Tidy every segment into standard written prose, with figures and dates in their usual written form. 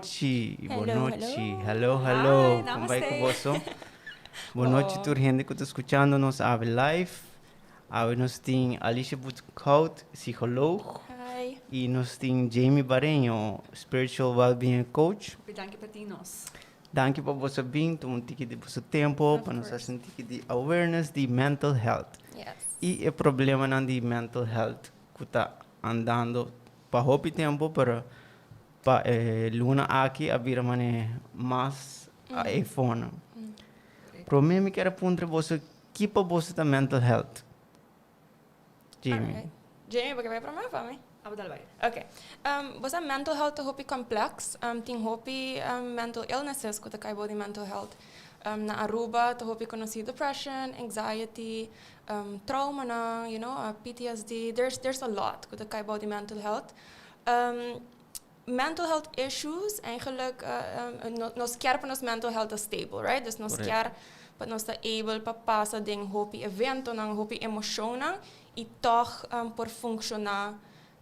Nochi, bon Hello, nochi. Hello. Hello, hello. Hi, Con bai cu namaste. boso? Bon nochi tur hende cu ta scuchando nos awe live. Awe nos tin Alicia Boekhoudt, psicoloog. Hi. Y nos tin Jamie Bareño, spiritual well-being coach. Hopi danki pa tin nos. Danki pa boso bin, tuma un tiki di boso tempo Of pa nos course. haci un tiki di awareness di mental health. Y e problemanan di mental health cu ta andando pa hopi tempo, pero pa e luna aki a bira mane mas iPhone. Prome mi kier a puntra boso ki pa boso ta mental health? Jamie. Alright. Jamie, bo ke bai prome of ami? Abo dal bai. Ok. Bo sa mental health ta hopi complex. Tin hopi mental illnesses ku ta kai bou di mental health. Na Aruba ta hopi konosí depression, anxiety, traumanan, PTSD. There's a lot ku ta kai bou di mental health. Mental health issues, eigenlijk nos kier pa nos mental health ta stable, right? Dus nos kier pa nos ta able pa pasa den hopi eventonan, hopi emocionnan y toch por funciona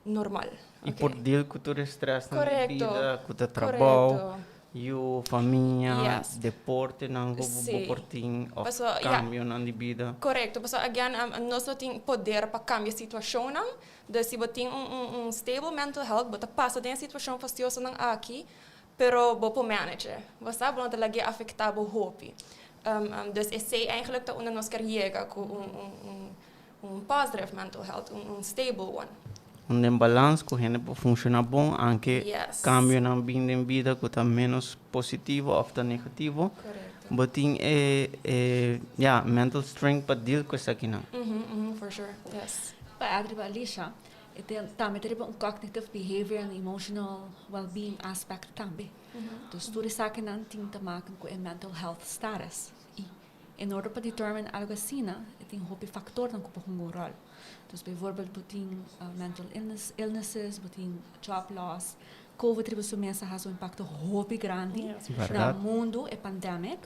normal. Y por deal cu tur e stressnan di bida, cu ta trabou, yu, famia, deportenan cu bo por tin of cambionan di bida. Correcto, pasobra again nos no tin poder pa cambia situacionnan. Dus si bo tin un stable mental health, bo ta pasa den e situacion fastiosonan aki, pero bo por manage e. Bo sa, bo no ta lag'é afecta bo hopi. Dus esey eigenlijk ta unda nos kier yega cu un positive mental health, un stable one. Un den balans cu hende por funciona bon, anke cambionan bin den bida cu ta menos positivo of ta negativo. Bo tin e ya mental strength pa deal cu esakinan. For sure, yes. Pa add riba Alicia, e tambe ta riba un cognitive, behavior and emotional well-being aspect tambe. Dus tur esakinan tin te maken cu e mental health status. Y in order pa determine algo asina, e tin hopi factornan cu por hunga un rol. Dus bijvoorbeeld bo tin mental illnesses, bo tin job loss, Covid riba su mes a hasi un impacto hopi grandi na mundo, e pandemic,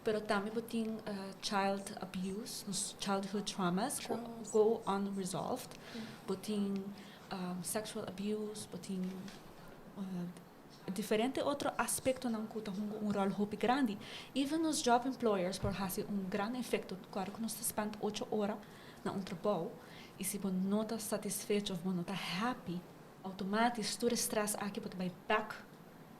pero tambe bo tin child abuse, nos childhood traumas cu go unresolved, bo tin sexual abuse, bo tin diferente otro aspectonan cu ta hunga un rol hopi grandi. Even nos job employers por hasi un gran efecto, claro cu nos ta spend 8 ora na un trabou y si bo no ta satisfecho of bo no ta happy, automatisch tur stress aki bo ta bai back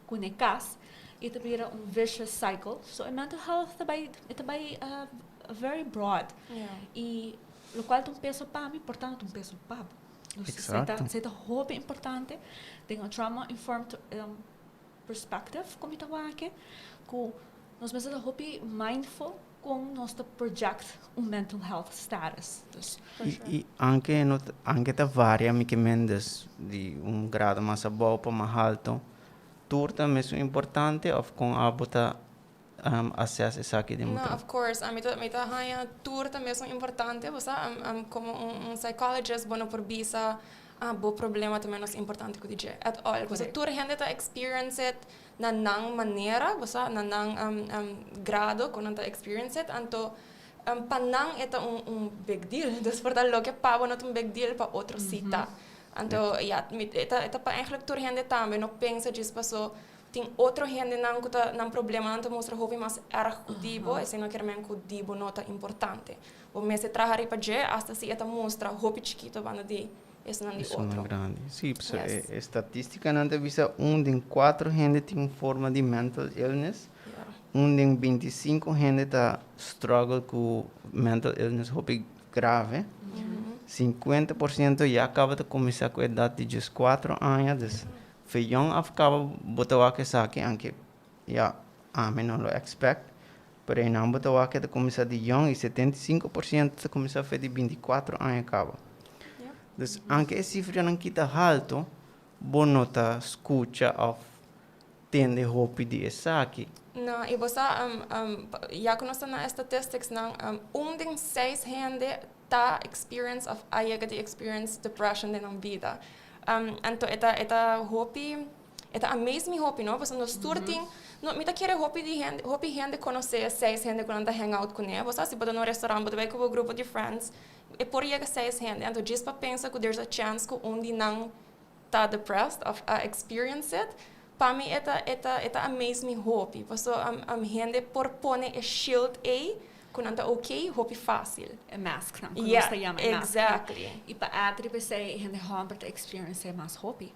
cu ne cas y ta bira un vicious cycle. So e mental health ta bai, e ta bai very broad. Y locual ta un peso pa mi, por tanto un peso pa bo. Dus esey ta hopi importante den un trauma informed perspective con mi ta wak cu nos mester ta hopi mindful con nos ta project un mental health status. Dus Y anke no, anke ta varia, mi ke men, dus di un grado mas abou pa mas alto, tur ta mesun importante of con abo ta assess esaki den No, of course. Ami ta haña tur ta mesun importante, bo sa, como un psychologist, bo no por bisa, "Ah, bo problema ta menos importante cu di dje," at all. Bo sa, tur hende ta experience it na nan manera, bo sa, na nan grado cu nan ta experience it, anto pa nan e ta un big deal. Dus por ta loke pa bo no ta un big deal, pa otro si ta. Anto, ja, e ta pa eigenlijk tur hende tambe no pensa djis paso tin otro hendenan cu ta nan problemanan ta mustra hopi mas erg cu di bo, esey no kier men cu di bo no ta importante. Bo mester traha riba dje, hasta si e ta mustra hopi chikito banda di esnan di Esun otro. Grandi. Si, so e statisticanan ta bisa un den cuatro hende tin un forma di mental illness. Un den 25 hende ta struggle cu mental illness hopi grave. 50% ya caba ta cuminsa cu edad di just 4 aña. Dus for young af caba bo ta wak esaki, aunke ya ami no lo expect. Pero einan bo ta wak ta cuminsa di young y 75% ta cuminsa for di 24 aña caba. Dus aunke e cifranan kita alto, bo no ta scucha of tende hopi di esaki. No, y bo sa, ya cu nos ta na statistics nan, un den seis hende ta experience of a yega di experience depression den nan bida. Anto e ta hopi, e ta amaze mi hopi, no? Pasobra nos tur tin, no, mi ta kere hopi di hende, hopi hende conoce seis hende cu nan ta hang out cune. Bo sa, si bo ta na un restaurant, bo ta bai cu bo grupo di friends, e por yega seis hende. Anto just pa pensa cu there's a chance cu un di nan ta depressed of a experience it. Pa mi e ta amaze mi hopi. Paso hende por pone e shield ei ku nan ta okay, hopi fásil. E mask nan, ku nos ta yama e mask. Exactly. I pa atri pesei hende hòmber ta experience mas hopi.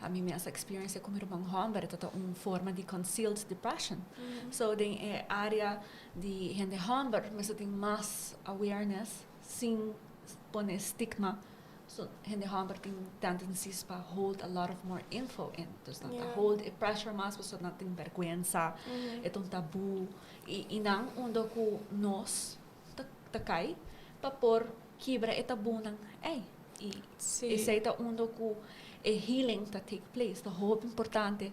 Ami mes experience ku mi ruman hòmber, ta un forma di concealed depression. So den e area di hende hòmber, mester tin mas awareness sin pone stigma. So hende hòmber tin tendencies pa hold a lot of more info in. Dus nan ta hold e pressure mas, pasobra nan tin bèrgwensa, e ta un tabú. I nan unda ku nos ta kai pa por kibra e tabúnan ei. I esei ta unda ku e healing ta take place. Ta hopi importante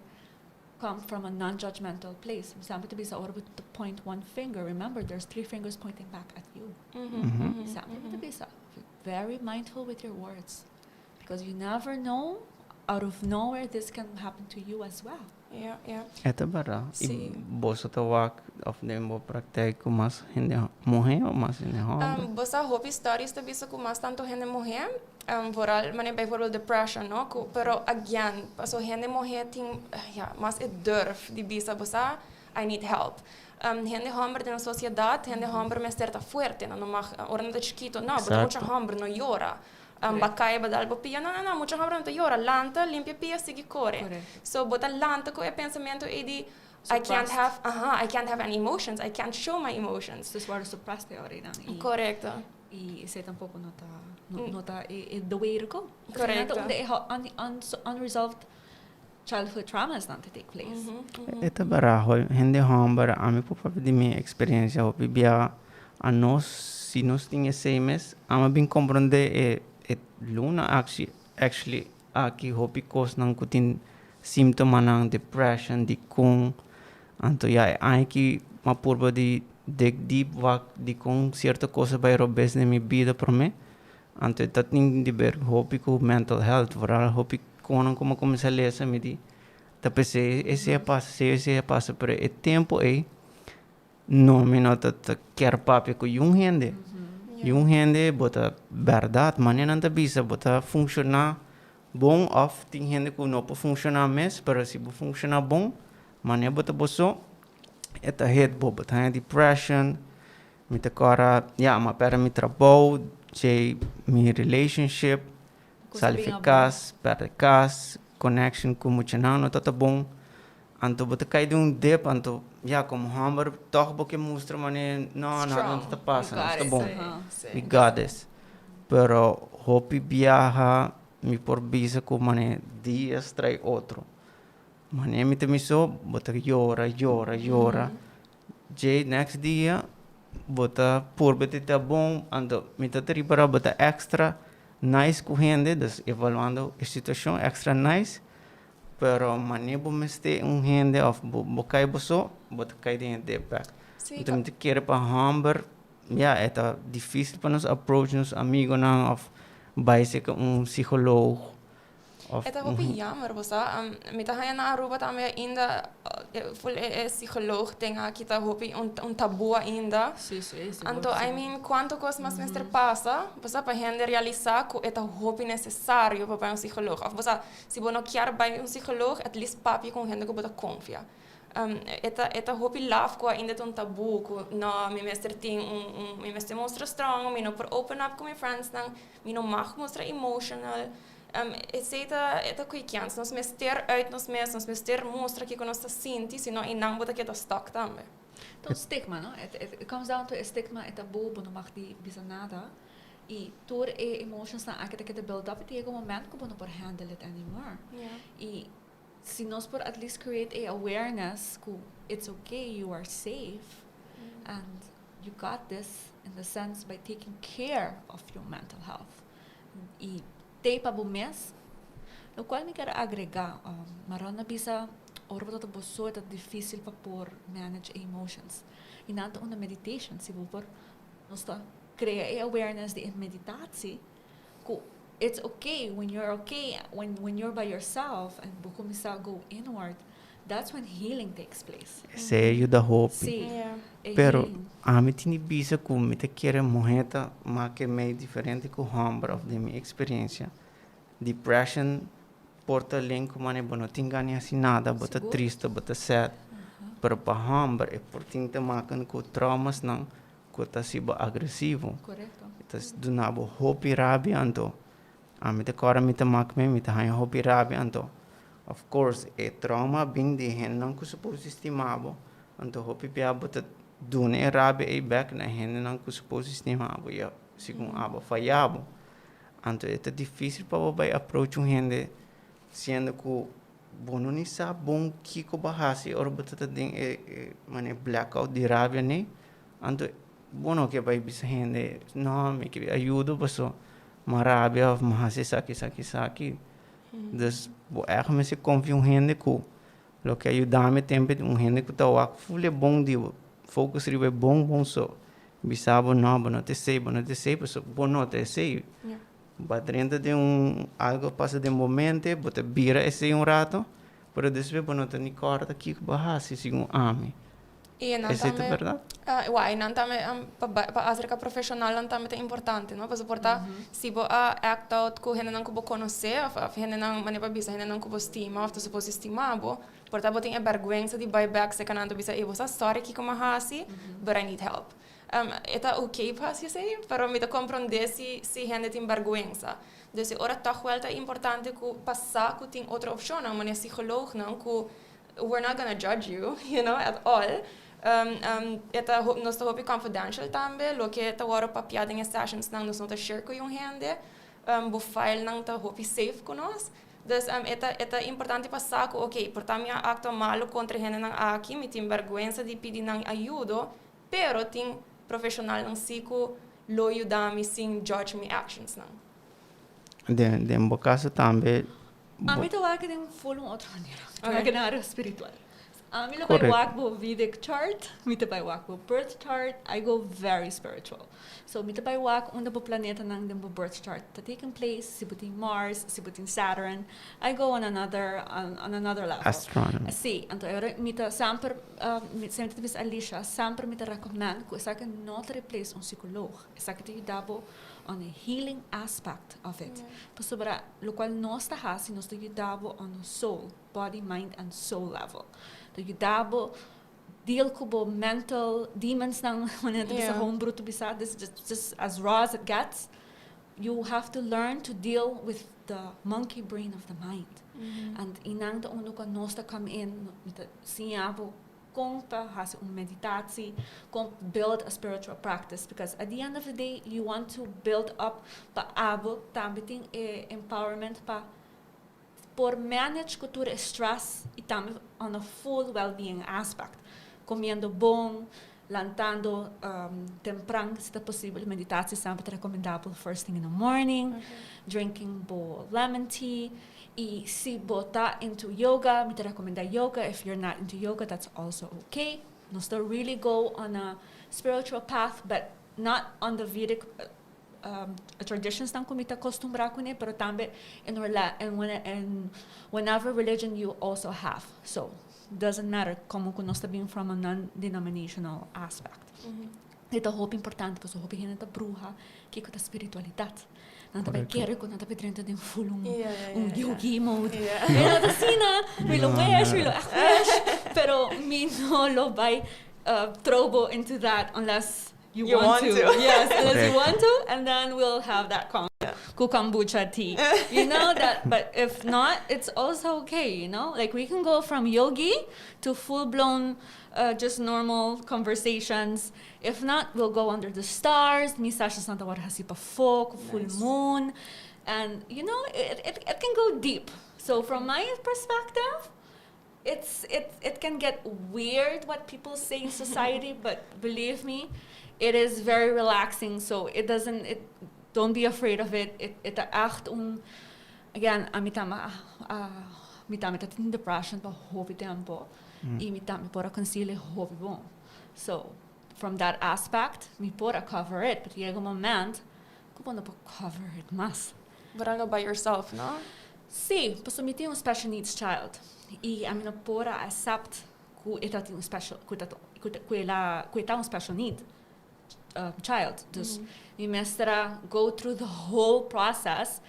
come from a non-judgmental place. Semper ta bisa, ora bo ta point one finger, remember there's three fingers pointing back at you. Semper ta bisa, be very mindful with your words, because you never know, out of nowhere this can happen to you as well. E ta bèrdat. I boso ta wak of den bo praktijk ku mas hende muhé òf mas hende hòmber? Bo sa, hopi studies ta bisa ku mas tantu hende muhé, vooral manera bijvoorbeeld depression, no? Ku, pero again, paso hende muhé tin, ja, mas e durf di bisa, bo sa, "I need help." Hende hòmber den sosiedat, hende hòmber mester ta fuerte, nan no mag, ora nan ta chikitu, no, bo ta mucha hòmber, no yora. B'a kai, b'a dal bo pia, no, no, no, mucha hòmber no ta yora, lanta, limpia pia, sigui kore. So bo ta lanta ku e pensamentu ei di I can't have, I can't have any emotions, I can't show my emotions. Dus worden suppressed einan. Korekto. I esei tampoko no ta the way to go. Unda e unresolved childhood traumas nan ta take place. E ta bèrdat, hende hòmber, ami por papia di mi eksperensia, hopi bia a nos, si nos tin esei mes, ami a bin komprondé e luna actually aki hopi kosnan ku tin símptomanan depression, di kon, anto ya e aña ki m'a purba di dig deep wak di kon sierto kos a bai robes den mi bida promé, anto e ta tin di ber hopi ku mental health, vooral hopi konan ku mi a kuminsá lesa mi di ta p'esei esei a pasa, esei esei a pasa, pero e tempu ei no, mi no ta kier papia ku yun hende. Yun hende bo ta bèrdat, manera nan ta bisa bo ta funshoná bon òf tin hende ku no por funshoná mes, pero si bo funshoná bon, manera bo ta bo so, e ta hit bo, bo ta haña depression, mi ta kòrda, ya, mi a pèrdè mi trabou, djei mi relationship, sali fi kas, pèrdè kas, connection ku muchanan no tabata bon, anto bo ta kai den un dip, anto ya, komo hòmber tòg bo ke mustra manera no, nada no ta pasa, nos ta bon, we got this. Pero hopi biaha mi por bisa ku manera dias trae otro. Manera mi ta mi so, bo ta yora, yora, yora. Djei next dia bo ta purba di ta bon, anto mi ta ripará bo ta extra nice ku hende, dus evaluando e situashon extra nice, pero manera bo mester un hende òf bo kai bo so, bo ta kai den e dip bèk. Anto mi ta kere pa hòmber, ya, e ta difísil pa nos approach nos amigonan òf bai serka un psicoloog. E ta hopi jammer, bo sa. Mi ta haña na Aruba tambe ainda full e psicoloog den aki ta hopi un tabú ainda. Sí, sí, sigur. Anto, I mean, kuantu kos mas mester pasa, bo sa, pa hende realisá ku e ta hopi nesesario pa bai un psicoloog. Òf bo sa, si bo no kier bai un psicoloog, at least papia ku un hende ku bo ta konfia. E ta hopi laf ku ainda ta un tabú ku no, mi mester tin un, mi mester mustra strong, mi no por open up ku mi friendsnan, mi no mag mustra emotional. Esei e ta ku kens. Nos mester uit nos mes, nos mester mustra kiko nos ta sinti, sino einan bo ta keda stuck tambe. Ta un stigma, no? It comes down to a stigma, e tabú, bo no mag di bisa nada. I tur e emotions nan aki ta keda build up i ta yega un moment ku bo no por handle it anymore. I si nos por at least create a awareness ku it's okay, you are safe, and you got this in the sense by taking care of your mental health. I te pa bo mes, lo kual mi kier agregá, Maron a bisa ora bo ta bo so ta difísil pa por manage emotions. I nan ta unda meditation, si bo por nos ta krea e awareness di e meditatie ku it's okay when you're okay, when you're by yourself and bo kuminsá go inward, that's when healing takes place. Esei a yuda hopi. Sí, e Pero healing. Ami tin di bisa ku mi ta kere muhé ta make mei diferente ku hòmber òf den mi eksperensia. Depression. Por ta link ku manera bo no tin gana di hasi nada, bo ta triste, bo ta sad. Pero pa hòmber e por tin te maken ku traumasnan ku ta hasi bo agresivo. E ta duna bo hopi rabia anto ami ta kòrda mi ta mak mi, mi ta haña hopi rabia anto of course e trauma a bin di hendenan ku supos di stima bo anto hopi bia bo ta duna e rabia ei bèk na e hendenan ku supos di stima bo ya segun abo faya bo. Anto e ta difícil pa bo bai approach un hende siendo cu bo no ni sa bon kico bo a haci ora bo ta ta den e e manera blackout di rabia ne. Anto bo no ke bai bisa hende no mi ke ayudo paso mi a rabia of mi a haci esaki esaki esaki. Dus bo ègt mester confia un hende cu loke a yuda mi tempo un hende cu ta wak ful e bon di bo focus riba e bon bon so. Bisa bo no, bo no ta esei, bo no ta esei, pasobra bo no ta esei. Bo a drenta den un algo a pasa den bo mente, bo ta bira esei un rato, pero despues bo no ta ni kòrda kiko bo a hasi segun ami. I nan Esei ta tambe, bèrdat? wou, i nan tambe pa bai pa aserka profeshonalnan tambe ta importante, no? Pasobra por ta si bo a act out ku hendenan ku bo konosé òf òf hendenan, manera pa bisa, hendenan ku bo stima òf ta supos di stima bo, Por ta bo tin e bèrgwensa di bai bèk serka nan ta bisa, ey bo sa sorry kiko mi a hasi, but I need help. E ta oké pa hasi esei, pero mi ta komprondé si si hende tin bèrgwensa. Dus e ora tòg wèl ta importante ku pa sa ku tin otro opshonnan, manera psikoloognan ku we're not gonna judge you, you know, at all. E ta nos ta hopi confidential tambe, loke ta wòrdu papia den e sessionsnan nos no ta share ku yun hende, bo filenan ta hopi safe ku nos. Dus e ta e ta importante pa sa ku oke, por ta mi a aktua malu kontra e hendenan aki, mi tin bèrgwensa di pidi nan ayudo, pero tin profeshonalnan si ku lo yuda mi sin judge mi actionsnan. Den den bo kaso tambe bo. Ami ta wak den full un otro manera. Mi ta wak den área spiritual. Ami lo bai wak bo Vedic chart, mi ta bai wak bo birth chart, I go very spiritual. So mi ta bai wak unda bo planetanan den bo birth chart ta taking place, si bo tin Mars, si bo tin Saturn, I go on another on another level. Astronomy. Si, anto e ora mi ta semper, semper ta bisa Alicia, semper mi ta recommend ku esaki no ta replace un psicoloog, esaki ta yuda bo on a healing aspect of it. Pasobra lokual nos ta hasi, nos ta yuda bo on a soul. Body, mind and soul level. Ta yuda bo deal ku bo mental demons nan, wanneer ta bisa gewoon bruto bisa, this is just as raw as it gets. You have to learn to deal with the monkey brain of the mind. And i nan ta unda ku nos ta come in, mi ta siña bo kon pa hasi un meditatie, kon build a spiritual practice, because at the end of the day you want to build up pa abo tambe tin e empowerment pa por manage cu tur e stress y tambe on a full well-being aspect. Comiendo bon, lantando tempran si ta posibel, meditatie semper ta recomendabel first thing in the morning, drinking bo lemon tea y si bo ta into yoga, mi ta recomenda yoga, if you're not into yoga that's also okay. Nos ta really go on a spiritual path but not on the Vedic traditionsnan ku mi ta kostumbrá kuné, pero tambe in in whenever religion you also have. So, doesn't matter komo ku nos ta bin from a non-denominational aspect. E ta hopi importante pasobra hopi hende ta bruha kiko ta spiritualidat. Nan ta bai kere ku nan ta bai drenta den full un un yogi mode. Mi no ta asina, mi lo wish, mi lo ègt wish, pero mi no lo bai throw bo into that unless You, you want, want to. to. Yes, unless you Correcto. want to, and then we'll have that com ku kombucha tea. You know that, but if not, it's also okay, you know? Like we can go from yogi to full blown just normal conversations. If not, we'll go under the stars. Mi sessions nan ta wòrdu hasi pafó, ku full Nice. moon. And you know, it, it, it can go deep. So from my perspective, it's it it can get weird what people say in society, but believe me, it is very relaxing. So it doesn't it don't be afraid of it. It it ta echt un again, ami tambe a mi tambe ta tin depression pa hopi tempo y mi tambe por a conceal e hopi bon. So from that aspect mi por a cover it, but yega un moment ku bo no por cover it mas. But I know by yourself, no? Sí, pasobra mi tin un special needs child y ami no por a accept cu e ta tin un special, cu ta, cu el a, cu e ta un special need child. Dus mi mester a go through the whole process.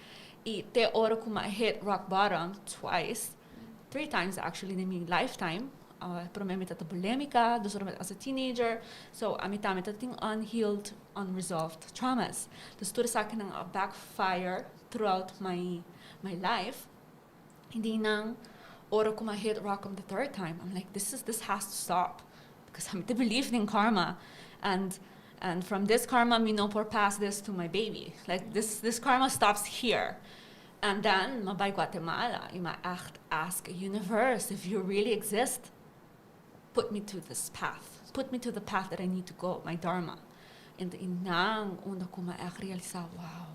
Y te ora cu m'a hit rock bottom twice, three times actually in my lifetime. Prome mi tata bulimica, dus ora as a teenager. So ami tambe tata tin unhealed, unresolved traumas. Dus tur esakinan a backfire throughout my life. Y di nan ora cu m'a hit rock bottom the third time, I'm like, This has to stop," because I'm the belief in karma and from this karma mi no por pass this to my baby. Like, this karma stops here. And then m'a bay Guatemala y m'a echt ask universe, "If you really exist, put me to this path. Put me to the path that I need to go, my dharma." And einan unda cu m'a echt realisa, wow,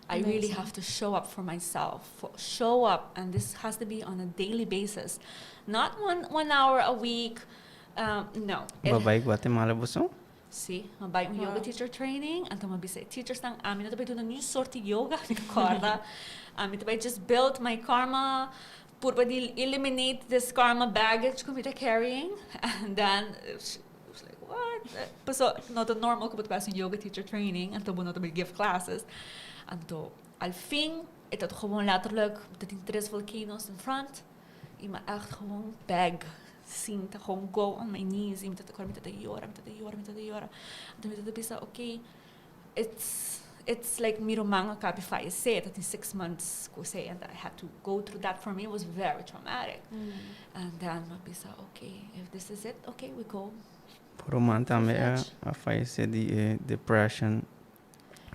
I really Amazing. Have to show up for myself. Show up, and this has to be on a daily basis, not one hour a week. No. Bo a bay Guatemala bo so? Si, m'a bay un yoga teacher training, anto m'a bisa teachers nan, ami no ta bay duna ningun sorto di yoga, mi ta corda. Ami ta bay just build my karma, purba di eliminate this karma baggage cu mi ta carrying. And then she was like, "What?" So, no ta normal cu bo ta un yoga teacher training, anto bo no ta bay give classes. Anto, al fin, e ta gewoon letterlijk, er tin tres volcanoes in front, y m'a echt gewoon beg, sinta, gewoon go on my knees, y mi ta mi ta yora, mi ta yora, mi ta yora. Anto mi ta pensa, okay, it's like mi ruman a caba di fayece, dat in 6 months cu say, and I had to go through that. For me, it was very traumatic. And then m'a bisa, okay, if this is it, okay, we go. Ruman tambe a, Full-fledged. A fayece di depression.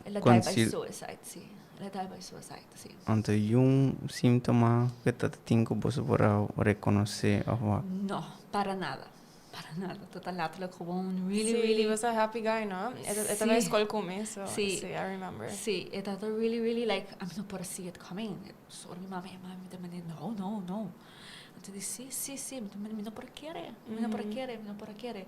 El a die by Conceal suicide, si. El a die by suicide, si. Anto ningun sintoma cu ta tin cu bo por a reconoce of wat? No, para nada. Para nada. Total letterlijk gewoon really, Si, really he was a happy guy, no? E Si. ta scol cu mi, so Si. si, I remember. Si, e tabata really, really like, ami no por see it coming. So, mi mama, mi mama, mi mama, no, no, no. Anto di, si, mi no por kere, mi no por kere, mi no por kere.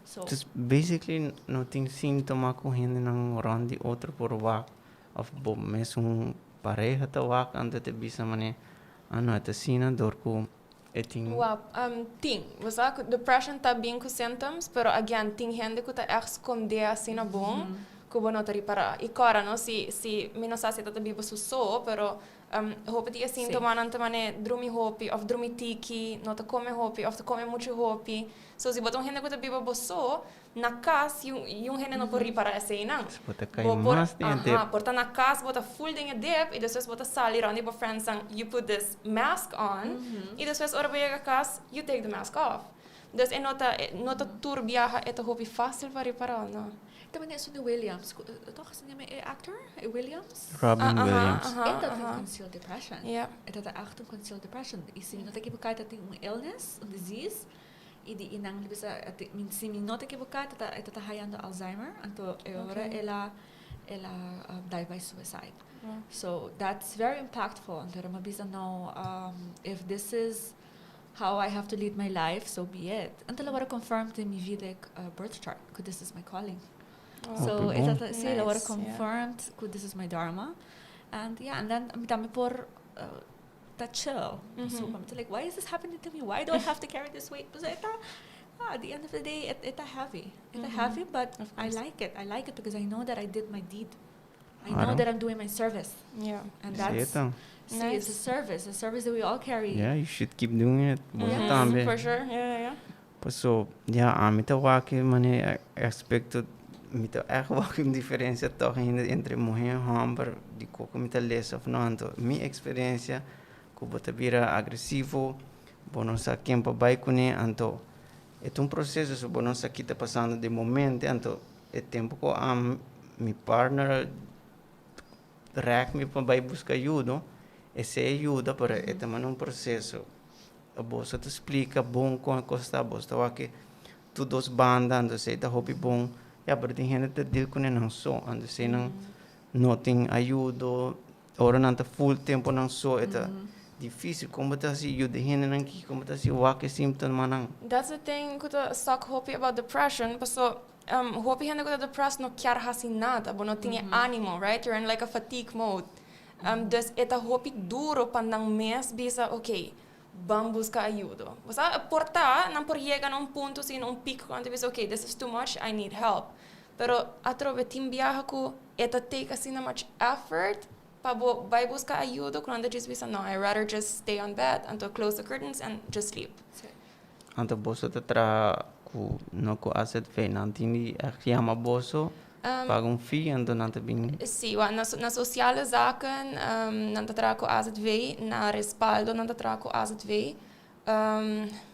So, Dus basically no tin sintoma cu hendenan rond di otro por wak of bo mes un pareha ta wak anto te bisa mane ah no ta asina dor cu e tin. Well, tin. Bo sa cu depression ta bin cu symptoms, pero again, tin hende cu ta echt sconde asina bon, cu bo no ta ripara. Y cora, no, si mi no sa si ta biba su so, pero hopi di sintomanan ta mane drumi hopi of drumi tiki, no ta come hopi of ta come mucho hopi. So si bo ta un hende cu ta biba bo so, na cas y un hende no por ripara esey nan. Bo ta cay Bo por, mas den dep. Aha, por ta na cas bo ta full den dep y despues bo ta sali rond di bo friends and you put this mask on y despues ora bo yega cas you take the mask off. Dus e no ta tur biaha e ta hopi facil pa ripara, no. Tambe e di Williams, toch is het e actor? E Williams? Robin Ah, aha, Williams. E dat een concealed depression. E dat echt een concealed depression. Y si mi no ta ekivoca, e tin un illness, un disease. Y di inang bisa, si mi no ta ekivoca, e ta hayando Alzheimer. Anto e ora el a die by suicide. So that's very impactful. Anto m'a bisa, no, if this is how I have to lead my life, so be it. Anto el a confirmed in mi Vedic birth chart, because this is my calling. So Oh, it bom. that si, el a Nice, yeah. confirmed cu this is my dharma. And yeah, and then ami tambe por ta chill. So I'm like, "Why is this happening to me? Why do I have to carry this weight?" But e ta, ah, at the end of the day, e ta heavy. E ta heavy, but Of I course. like it. I like it because I know that I did my deed. I know Claro. that I'm doing my service. And that's Cierto. see, it's a Nice. service, a service that we all carry. Yeah, you should keep doing it. Bo tambe. For sure. Yeah. So, ja, ami ta wak mane aspecto mi ta echt wak un diferencia toch ainda entre muhe y homber di con mi ta lesa of no. Anto mi experiencia cu bo ta bira agresivo, bo no sa ken pa bay cune. Anto e ta un proceso, so bo no sa kico ta pasando di momento. Anto e tempo cu am mi partner rek mi pa bay busca ayudo, esey a yuda, pero e tambe un proceso. Bo ta splica bon con cos ta, bo ta wak tur dos banda, anto esey ta hopi bon. Ja, pero tin hende ta deal cu nan so, anto esey nan no tin ayudo, ora nan ta full tempo nan so, e ta dificil. Con ta haci yuda hendenan aki, con ta haci wak symptomanan? That's the thing cu ta suck hopi about depression. Paso hopi hende cu ta depressed no kier haci nada, bo no tin animo, right? You're in like a fatigue mode. Dus e ta hopi duro pa nan mes bisa, okay, ban busca ayudo. Bo sa, por ta, nan por yega na un punto, asina, un pico, cu bisa, "Okay, this is too much, I need help." Pero atrobe tin biaha cu e ta take asina much effort. pa bo bay busca ayudo, cu nan ta just bisa, "No, I rather just stay on bed and to close the curtains and just sleep." Anto boso ta traha cu no cu AZV, nan tin di echt yama boso, paga un fee, anto nan ta bin? Si, wa, na Sociale Zaken nan ta traha cu AZV, na Respaldo nan ta traha cu AZV.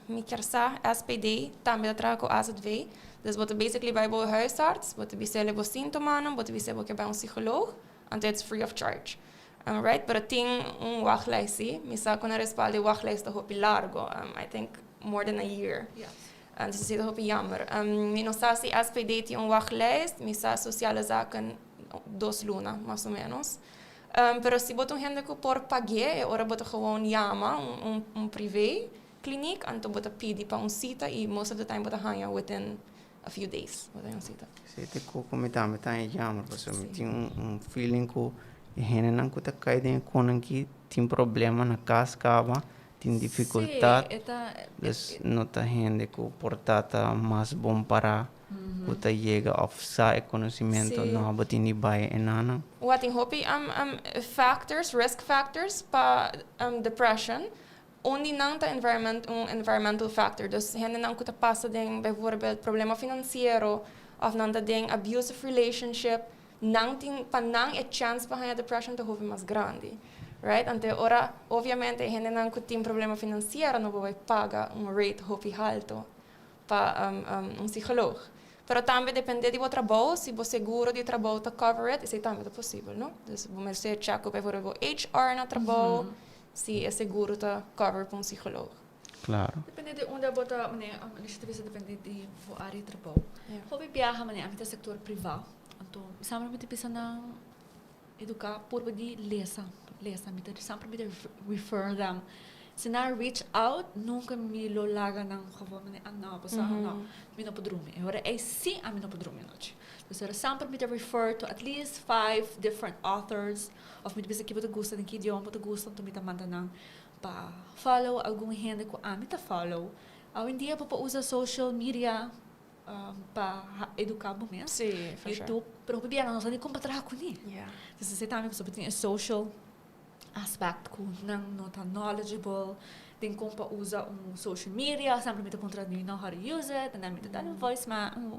Mi kier sa, SPD tambe ta traha cu AZV. Dus bo ta basically bay bo huisarts, bo ta bisele bo sintomanan, bo ta bisa bo ke bay un psycholoog, anto it's free of charge. Right? Pero tin un wachtlijst, si. Mi sa cu na Respaldo e wachtlijst ta hopi largo. I think more than a year. Dus esey ta hopi jammer. Mi no sa si SPD tin un wachtlijst, mi sa Sociale Zaken 2 luna, mas o menos. Pero si bo ta un hende cu por paga, ora bo ta gewoon yama un privé kliniek, anto bo ta pidi pa un cita y most of the time bo ta haya within a few days. Bo ta un cita. Si, te cu mi tambe ta jammer, pasobra mi tin un feeling cu e hendenan cu ta cay den e conan ki tin problema na cas caba, tin dificultad, dus no ta hende cu por ta ta mas bon para cu ta yega of sa e conocimento no bo tin di bay enana. Wat tin hopi factors, risk factors pa depression. Un di nan ta un environmental factor. Dus hendenan cu ta pasa den bijvoorbeeld problema financiero of nan ta den abusive relationship, nan tin pa nan e chance pa haya depression ta hopi mas grandi. Right? Anto ora, obviamente, hendenan cu tin problema financiero no bay paga un rate hopi halto pa un psycholoog. Pero tambe depende di bo trabou, si bo seguro di trabou ta cover it, esey tambe ta posibel, no? Dus bo mester check cu bijvoorbeeld HR na trabou, si e seguro ta cover pa un psycholoog. Depende di unda bo ta, manera, listo bisa depende di bo area di trabou. Hopi biaha, manera, ami ta sector priva. Anto, semper mi ta bisa nan educa purba di lesa, lesa. Mi ta semper mi ta refer them. Si nan reach out, nunca mi lo laga nan gewoon, manera, ah no, paso no, mi no por drumi. E ora ey si, ami no por drumi anochi. Dus ora semper mi ta refer to at least five different authors, of mi ta bisa ki bo ta gusta, den ki idioma bo ta gusta, anto mi ta manda nan pa follow algun hende cu ami ta follow. Hoy en dia bo por usa social media pa educa bo mes. Si, for sure. YouTube, pero hopi biaha no sa ni con pa traha cune. Dus esey tambe pasobra tin e social aspect cu nan no ta knowledgeable den con pa usa un social media. Semper mi ta puntra, "Do you know how to use it?" And then mi ta dal un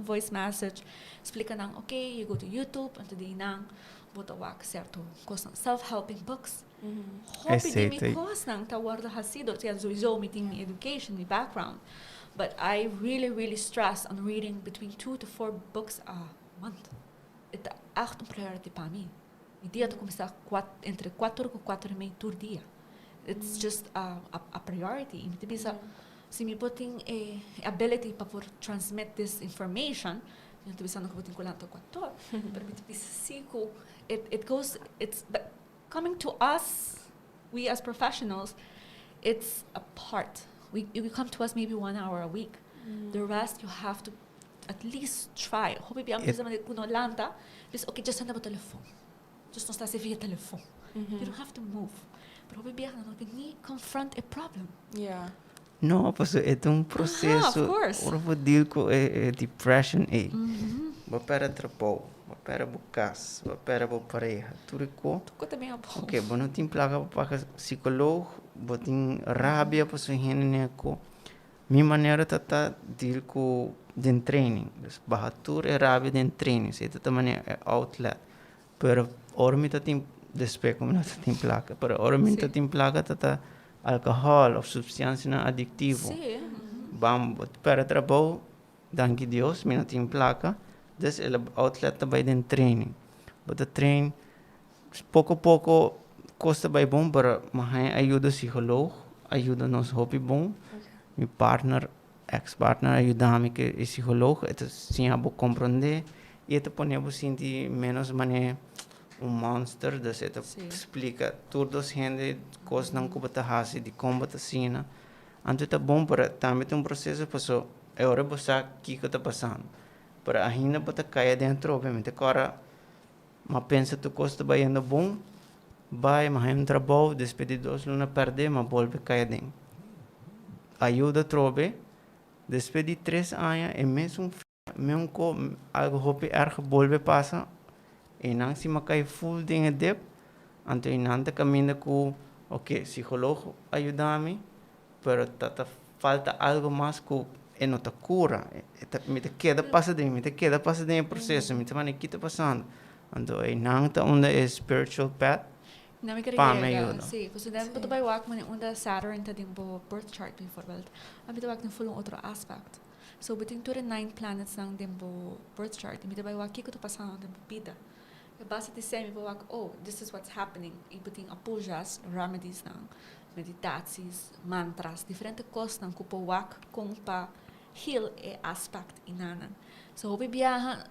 voice message, explica nan, "Okay, you go to YouTube," anto di nan bo ta wak cierto cosnan, self-helping books. Hopi di mi cosnan ta wordo haci, sea sowieso mi tin mi education, mi background, but I really, really stress on reading between two to four books a month. E ta echt un priority pa mi. Mi dia ta cuminsa entre 4 y 4:30 tur dia. It's just a priority. Y mi ta bisa, si mi por tin e ability pa por transmit this information, mi no ta bisando cu bo tin cu lanta 4'or, pero mi ta bisa si cu it goes, it's but coming to us, we as professionals, it's a part. You come to us maybe one hour a week. The rest you have to at least try. Hopi bia bisa ku no lanta, bisa, "Okay, just anda bo telefon. Just nos ta via telefon." You don't have to move. Pero hopi bia no ni confront a problem. No, paso e un proceso. Of course. Ora bo deal cu e depression ey. Bo perde trabou, bo perde bo cas, bo perde bo pareha. Tur co. Tur tambe abou. Ok, bo no tin placa pa paga psycholoog, bo tin rabia paso hende ne co. Mi manera ta deal cu den training. Dus baha tur e rabia den training. Esey ta manera e outlet. Pero ora mi ta tin despues cu mi no ta tin placa, pero ora mi ta tin placa ta alcohol of substancianan adictivo. Bam, bo perde trabou, danki Dios, mi no tin placa. Dus e outlet ta bay den training. Bo ta train, poco poco cos ta bay bon, pero mi a haya ayuda psycholoog, ayuda nos hopi bon. Mi partner, ex-partner a yuda mi cu e psycholoog, e ta siña bo comprende y e ta pone bo sinti menos manera un monster, dus e ta splica tur dos hende cosnan cu bo ta haci, di con bo ta asina. Anto ta bon, pero tambe ta un proceso paso e ora bo sa kico ta pasando. Pero ainda bo ta cay adentro, obviamente, ora m'a pensa tur cos ta bayendo bon, bay, m'a haya un trabou, despues di 2 luna perde, m'a bolbe cay aden. Ayuda trobe, despues di 3 aña, e mesun mesun algo hopi erg bolbe pasa, y nan si m'a cay full den e dip. Anto nan ta caminda cu, ok, psicologo a yuda mi, pero ta falta algo mas cu e no ta cura. Mi ta keda pasa den, mi ta keda pasa den e proceso, mi ta manda ki ta pasando. Anto nan ta unda e spiritual path Na mi pa mi yuda. Si, pasobra den bo ta bai wak manera unda Saturn ta den bo birth chart bijvoorbeeld, a mi ta wak den full un otro aspect. So bo tin tur e nine planets nan den bo birth chart y mi ta bai wak kiko ta pasando den bo bida. E base di esei mi por wak, oh, this is what's happening y bo tin apoyas, remedies nan, meditaties, mantras, diferente cosnan cu por wak con pa heal e aspect inanan. So hopi biaha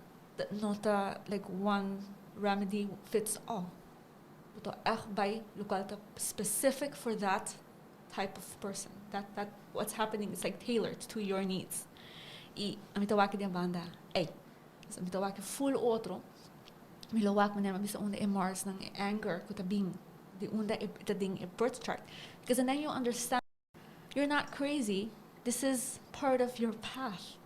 no ta like one remedy fits all. Bo ta echt bai locual ta specific for that type of person. That what's happening is like tailored to your needs. Y ami ta wak den banda ey. So mi ta wak full otro. Mi lo wak manera mi bisa unda e Mars nan e anger cu ta bin di unda e ta den e birth chart. Because then you understand you're not crazy. This is part of your path.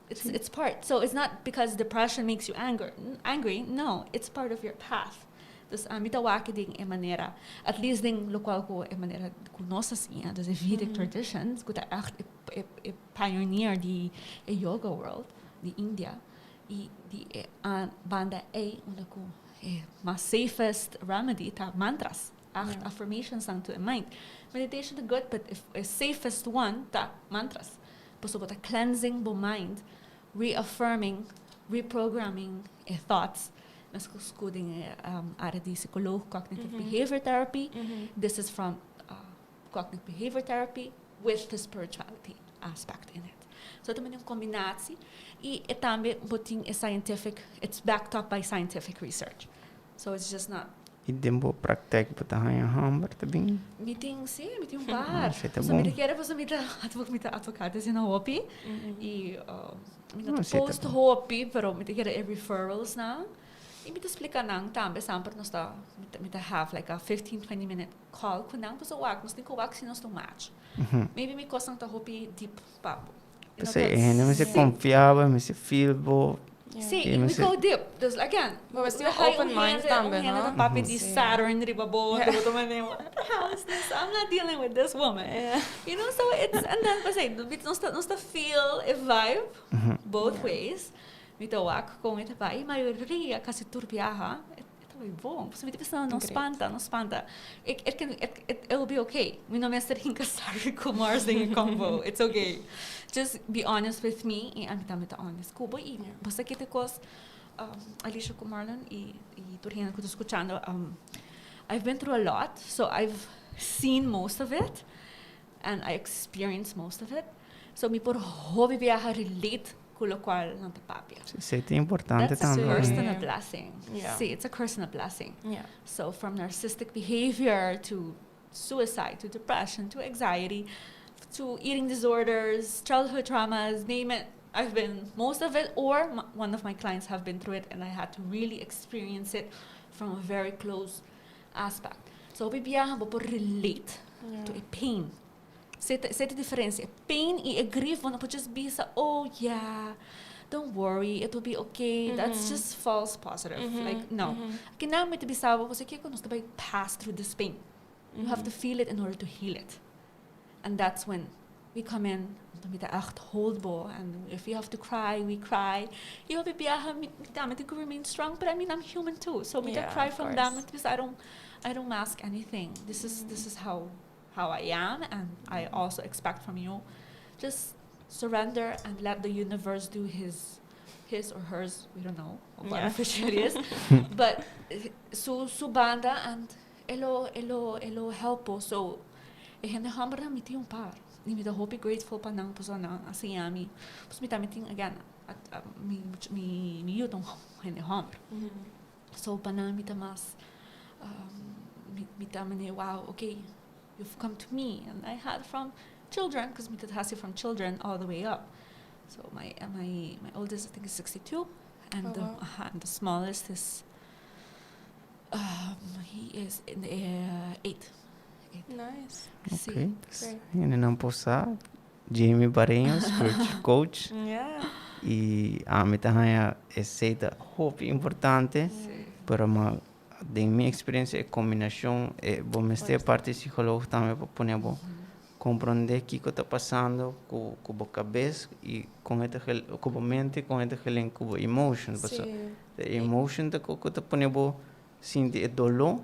It's part. So it's not because depression makes you angry. No, it's part of your path. Dus ami ta wak den e manera, at least den locual cu e manera cu nos a siña, dus e Vedic traditions, cu ta echt e pioneer di e yoga world di India, y di e banda ey unda cu e mas safest remedy ta mantras. Echt affirmations nan to e mind. Meditation ta good, but e safest one ta mantras. Pasobra bo ta cleansing bo mind, reaffirming, reprogramming e thoughts. Mescos cu den e area di psicoloog, cognitive behavior therapy. This is from cognitive behavior therapy with the spirituality aspect in it. So ta un combinatie. Y e tambe bo tin e scientific, it's backed up by scientific research. So it's just not. Y den bo praktijk bo ta haña homber ta bin? Mi tin, si, mi tin un par. So mi ta kere pasobra mi ta mi ta advocate asina hopi. Y mi no ta post hopi, pero mi ta kere e referrals nan. Y mi ta splica nan tambe semper nos ta, mi ta have like a 15, 20 minute call cu nan pasobra wak, nos tin cu wak si nos ta un match. Maybe mi cosnan ta hopi deep pa bo. P'esei e hende mester konfia bo, mester feel bo. Sí, i we go deep. Dus again, Bo mester tin un open mind tambe, un hende ta papia di Saturn riba bo, bo ta manera, what the hell is this? I'm not dealing with this woman. You know, so it's, and then p'esei, nos ta, nos ta feel e vibe both ways. Mi ta wak kon e ta bai, mayoria kasi tur biaha E ta bai bon. Pasobra mi ta pensa, no spanta, no spanta. It, it can, it, it, it will be okay. Mi no mester hinka Saturn ku Mars den e combo. It's okay. Just be honest with me i ami tambe ta honest ku bo. I bo sa kete kos, Alicia ku Marlon i, i tur hende ku ta skuchando, I've been through a lot, so I've seen most of it and I experienced most of it. So mi por hopi biaha relate cu locual nan ta papia. Sí, esey ta importante tambe. That's a curse and a blessing. Yeah. Sí, it's a curse and a blessing. Yeah. So from narcissistic behavior to suicide, to depression, to anxiety, to eating disorders, childhood traumas, name it. I've been most of it, or one of my clients have been through it, and I had to really experience it from a very close aspect. So hopi biaha bo por relate to e pain. Esei ta esei ta e diferencia. E pain y e grief bo no por just bisa, oh yeah, don't worry, it will be okay. That's just false positive. Like, no. Kinan mi ta bisa bo, pasobra kiko nos ta bai pass through this pain. You have to feel it in order to heal it. And that's when we come in, anto mi ta echt hold bo, and if we have to cry, we cry. Y hopi biaha mi tambe tin cu remain strong, but I mean I'm human too. So mi ta cry from them, because I don't mask anything. This is how I am, and I also expect from you just surrender and let the universe do his or hers, we don't know what officially is, but su banda and e lo help. So e hende homber nan mi tin un par y mi ta hopi grateful pa nan, pasobra nan a siña mi. Pues mi tambe tin, again, mi yu ta un hende homber, so pa nan mi ta mas mi ta manera, wow, okay, you've come to me. And I had from children, because mi ta hasi from children all the way up. So my oldest, I think, is 62 and the and the smallest is he is in the 8. Nice. Ok. Hende nan por sa, Jamie Bareño, spiritual coach. Y ami ta haña esei ta hopi importante. Pero ma Den mi experiencia, e combinacion, bo mester parti psicologo tambe pa pone bo comprende kico ta pasando cu bo cabes y con e cu bo mente, con e ta gelink cu bo emotion. Paso e emotion ta cu ta pone bo sinti e dolor,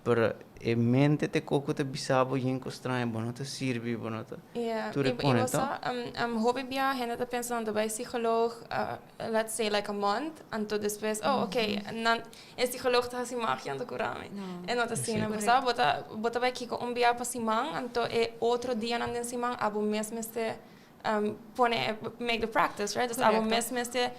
pero e mente ta cu ta bisa bo yen cos straño, bo no ta sirbi, bo no ta tur e pone Y bo hopi bia hende ta pensa nan ta bay psicoloog, let's say like a month, anto despues, "Oh, okay, nan e psicoloog ta haci magia anto cura mi." No. E no ta asina, bo sa, bo ta bay kiko un bia pa siman, anto e otro dia nan den siman abo mes mester pone make the practice, right? Dus abo mes mester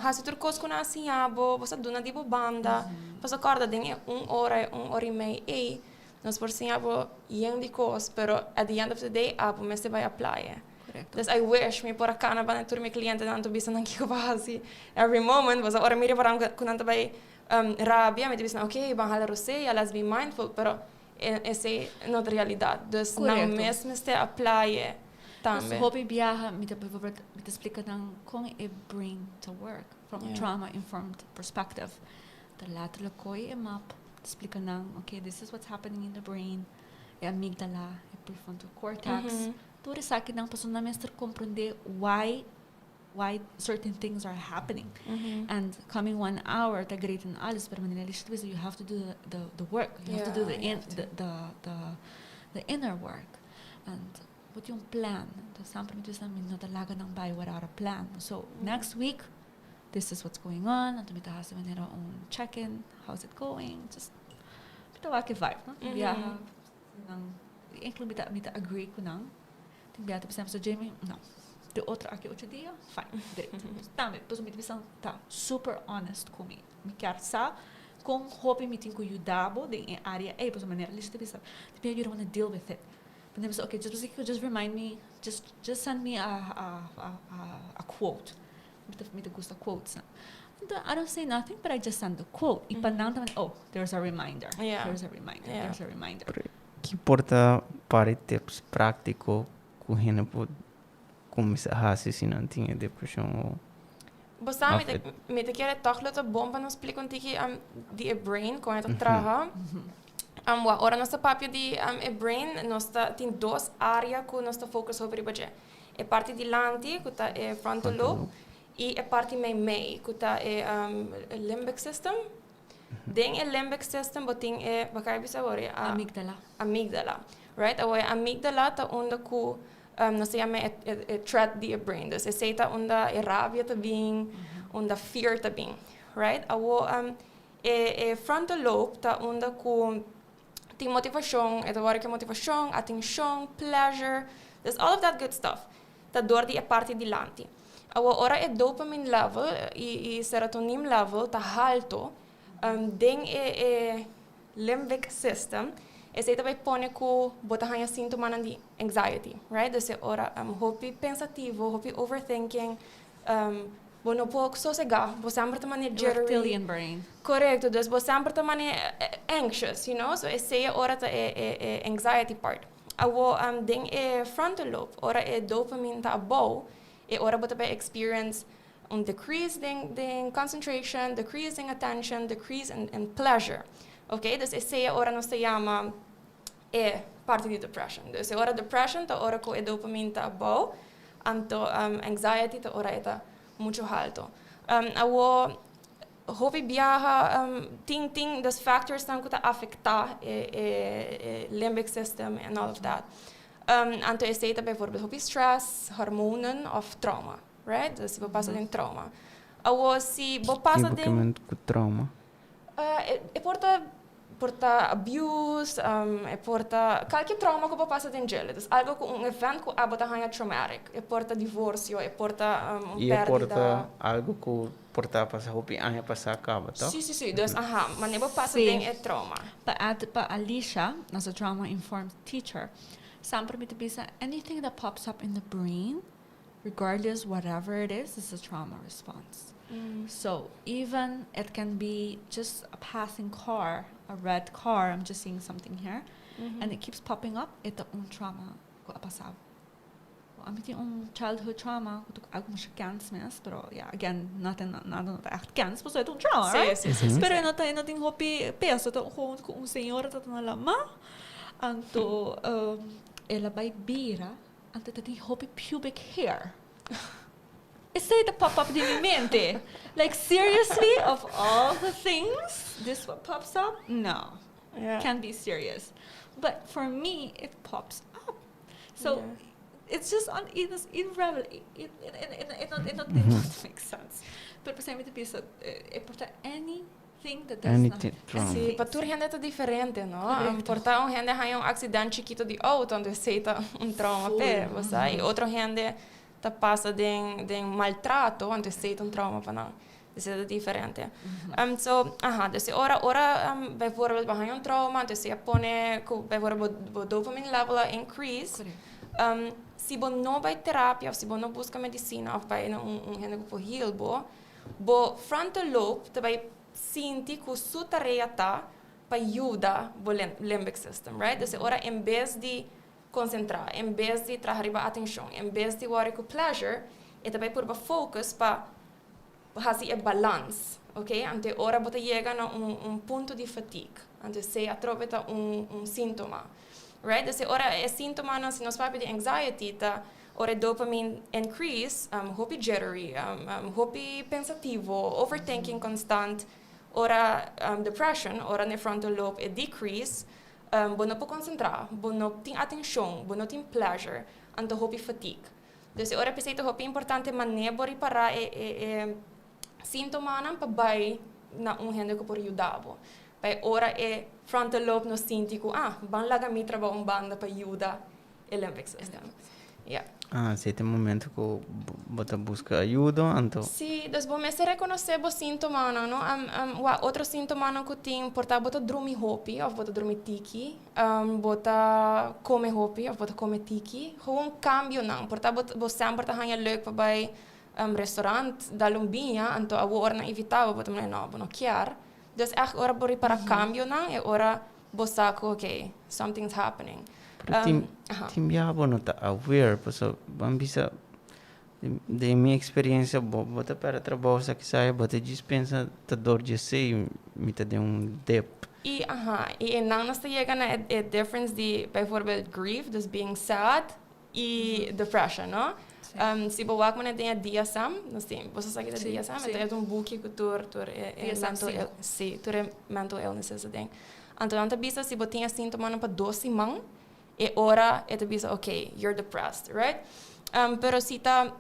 haci tur cos cu nan a siña bo, bo sa duna di bo banda, paso corda den e un ora, un ora y mei ey, nos por siña bo yen di cos, pero at the end of the day abo mester bay apply. Dus I wish mi por a cana banda tur mi clientenan anto bisa nan kico pa haci every moment, pasobra ora mi ripara cu nan ta bay rabia, mi ta bisa nan, "Okay, ban hala rosea, let's be mindful," pero esey no ta realidad. Dus nan mes mester apply tambe. Dus hopi biaha mi ta bijvoorbeeld mi ta splica nan con e brain ta work from a trauma informed perspective. Ta letterlijk coy e map, ta splica nan, "Okay, this is what's happening in the brain, e amígdala, e prefrontal cortex." Tur esaki nan pasobra nan mester comprende why certain things are happening. And coming one hour ta great en alles, pero manera Alicia ta bisa, you have to do the work. You have to do the inner work. And bo tin un plan. Anto semper mi ta bisa mi no ta laga nan bay without a plan. So next week, this is what's going on. Anto mi ta haci manera un check-in, how's it going? Just mi ta wak e vibe, no? Biaha nan enkele mi ta agree cu nan. Tin biaha ta bisa, "So Jamie, no. De otro aki 8 dia, fine, great." Tambe, pues mi ta bisa ta super honest cu mi. Mi kier sa con hopi mi tin cu yuda bo den e area ey, pues manera Alicia ta bisa, tin you don't want to deal with it. But then okay, just remind me, just send me a quote. Mi ta gusta quotes. Anto, I don't say nothing, but I just send the quote. Y pa nan tambe, oh, there's a reminder. There's a reminder. There's a reminder. Ki por ta par di tips practico cu hende por cuminsa haci si nan tin depresion o Bo sa, mi ta kere toch lo ta bon pa nos splica un tiki di e brain, con e ta traha. Ora nos ta papia di e brain, nos ta tin dos area cu nos ta focus over riba dje. E parti dilanti, cu ta e frontal lobe, y e parti mei mei, cu ta e limbic system. Den e limbic system, bo tin e, baka bisa awor, Amígdala. Amígdala. Right? Awo e amígdala ta unda cu nos ta yama e threat di e brain. Dus esey ta unda e rabia ta bin, unda fear ta bin. Right? Awo e frontal lobe ta unda cu tin motivacion, e ta cu motivacion, atencion, pleasure, there's all of that good stuff. Ta door di e parti dilanti. Awo ora e dopamine level y serotonin level ta halto, den e limbic system, esey tambe pone cu bo ta haya sintoma di anxiety, right? Dus ora hopi pensativo, hopi overthinking, bo no por sosega, bo semper ta mane jittery. Reptilian brain. Correcto, dus bo semper ta mane anxious. So esey ora ta e anxiety part. Awo den e frontal lobe, ora e dopamine ta abou, e ora bo ta experience un decrease in concentration, decrease in attention, decrease in pleasure. Ok? Dus esey ora nos ta yama e parti di depression. Dus ora depression ta ora cu e dopamine ta abou, anto anxiety ta ora e ta mucho halto. Awo hopi biaha tin dus factors nan cu ta afecta e limbic system and all of that. Anto esey ta bijvoorbeeld hopi stress, hormonen of trauma, right? Dus si bo pasa den trauma. Awo si bo pasa den Cu trauma? E por ta abuse, e por ta cualkier trauma cu bo pasa den dje. Dus algo cu un event cu abo ta haya traumatic. E por ta divorcio, e por ta un E perdida. Por ta algo cu por ta pasa hopi aña pasa caba, ta? Si. Dus, aha, maar bo pasa den e trauma. Pa Alicia, as a trauma-informed teacher, semper mi ta bisa, anything that pops up in the brain, regardless whatever it is, is a trauma response. So even it can be just a passing car, a red car, I'm just seeing something here, and it keeps popping up, e ta un trauma cu a pasa. Ami tin un childhood trauma, cu algo masha kens mes, pero yeah, again, nothing, nada no ta echt kens, pasobra e ta un trauma, right? Si. Pero e no ta, e no tin hopi peso, ta gewoon cu un señora ta na lama, anto el a bay bira, anto ta tin hopi pubic hair. Esey ta pop up den mi mente. Like seriously, of all the things, this what pops up? No. Can't be serious. But for me, it pops up. So it's just on it's irrelevant. It not make sense. Pero pesey mi ta bisa e por ta anything that does not Anything trauma. Si, pa tur hende ta diferente, no? Por ta un hende haña un accident chikito di auto, anto esey ta un trauma p'e, bo sa. Y otro hende ta pasa den maltrato, anto esey ta un trauma pa nan. Esey ta diferente. So, aha, dus e ora, ora bijvoorbeeld bo haña un trauma, anto esey a pone cu bijvoorbeeld bo dopamine level a increase. Si bo no bay terapia of si bo no busca medicina of bay na un hende cu por heal bo, bo frontal lobe ta bay sinti cu su tarea ta pa yuda bo limbic system, right? Dus e ora en bes di concentra, en bes di traha riba atencion, en bes di worry cu pleasure, e ta bay purba focus pa haci e balans, ok? Anto e ora bo ta yega na un punto di fatigue, anto esey atrobe ta un sintoma, right? Dus e ora e sintomanan, si nos papia di anxiety, ta ora e dopamine increase, hopi jittery, hopi pensativo, overthinking constant, ora depression, ora n'e frontal lobe e decrease, bo no por concentra, bo no tin atencion, bo no tin pleasure, anto hopi fatigue. Dus e ora p'esei ta hopi importante manera bo ripará e síntomanan pa bai na un hende ku por yuda bo. Pa e ora e frontal lobe no sinti ku, ah, ban laga mi trabou un banda pa yuda e limbic system. Ja. Ah, si ta e momento ku bo ta buska ayudo, anto. Sí, dus bo mester rekonosé bo síntomanan, no? Wak, otro síntomanan ku tin por ta bo ta drumi hopi òf bo ta drumi tiki. Bo ta come hopi of bo ta come tiki? Gewoon cambionan. Por ta bo semper ta haña leuk pa bai restaurant dal un biña, anto awor ora nan invita bo, bo ta manda no, bo no kier. Dus echt ora bo ripara cambionan e ora bo sa cu ok, something's happening. Pero tin biaha bo no ta aware, pasobra bo a bisa den mi experiencia bo ta perde trabou sa kisas bo ta djis pensa ta dor dje esey mi ta den un dip. Y aha, y eynan nos ta yega na e difference di bijvoorbeeld grief, dus being sad, y depression, no? Si bo wak manera den e DSM, nos tin, boso sa ki ta DSM? E ta un buki cu tur e mental ill, si, tur e mental illnesses aden. Anto nan ta bisa si bo tin e sintomanan pa dos siman, e ora e ta bisa ok, you're depressed, right? Pero si ta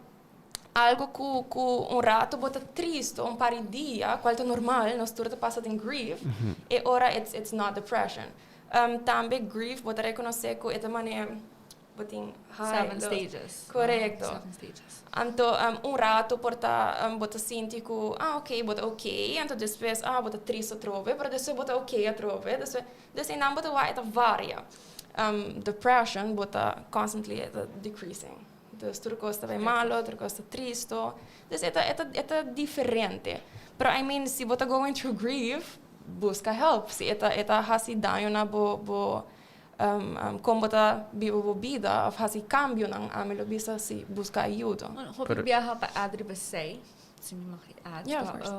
algo cu un rato bo ta tristo, un par di dia, cual ta normal, nos tur ta pasa den grief, e ora it's not depression. Tambe grief bo ta reconoce cu e ta manera bo tin high, Seven low. stages. Correcto. Seven stages. Anto un rato por ta bo ta sinti cu ah ok, bo ta ok, anto despues ah bo ta tristo atrobe, pero despues bo ta ok atrobe, despues, dus einan bo ta wak e ta varia. Depression bo ta constantly e ta decreasing. Dus tur cos ta bay malo, tur cos ta tristo. Dus e ta, e ta, e ta diferente. Pero I mean, si bo ta going through grief, busca help. Si e ta, e ta haci daño na bo, bo, con bo ta biba bo bida of haci cambionan, ami lo bisa si busca ayudo. Bueno, hopi biaha pa add riba esey, si mi mag add, Yeah, of course.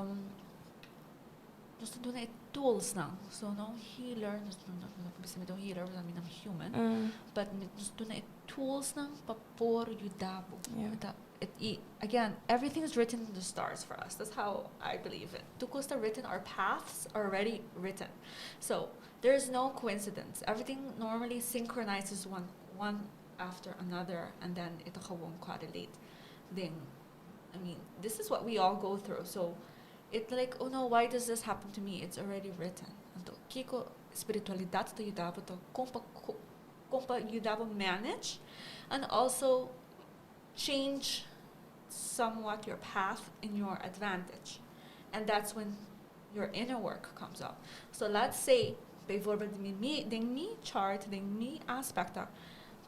Nos ta duna e tools nan. So no un healer, nos no no por bisa mi ta un healer pasobra mi no human. But nos ta duna e tools nan pa por yuda bo. Ta y again, everything is written in the stars for us. That's how I believe it. Tur cos ta written, our paths are already written. So there is no coincidence. Everything normally synchronizes one one after another and then e ta gewoon correlate den, I mean, this is what we all go through. So It like, oh no, why does this happen to me? It's already written. Anto, kiko spiritualidad ta yuda bo ta kon pa kon pa yuda bo manage and also change somewhat your path in your advantage. And that's when your inner work comes up. So let's say, bijvoorbeeld mi mi den mi chart, den mi aspect ta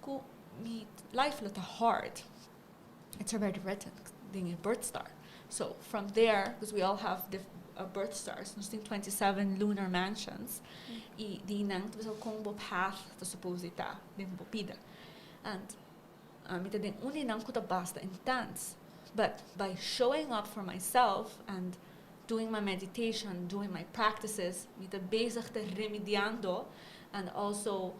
ku mi life lo ta hard. It's already written den e birth star. So from there, because we all have diff birth stars, nos tin 27 lunar mansions, y di nan ta bisa con bo path ta supposed di ta den bo bida. And Ami ta den un di nan ku ta basta intense. But by showing up for myself and doing my meditation, doing my practices, mi ta bezig te remediando and also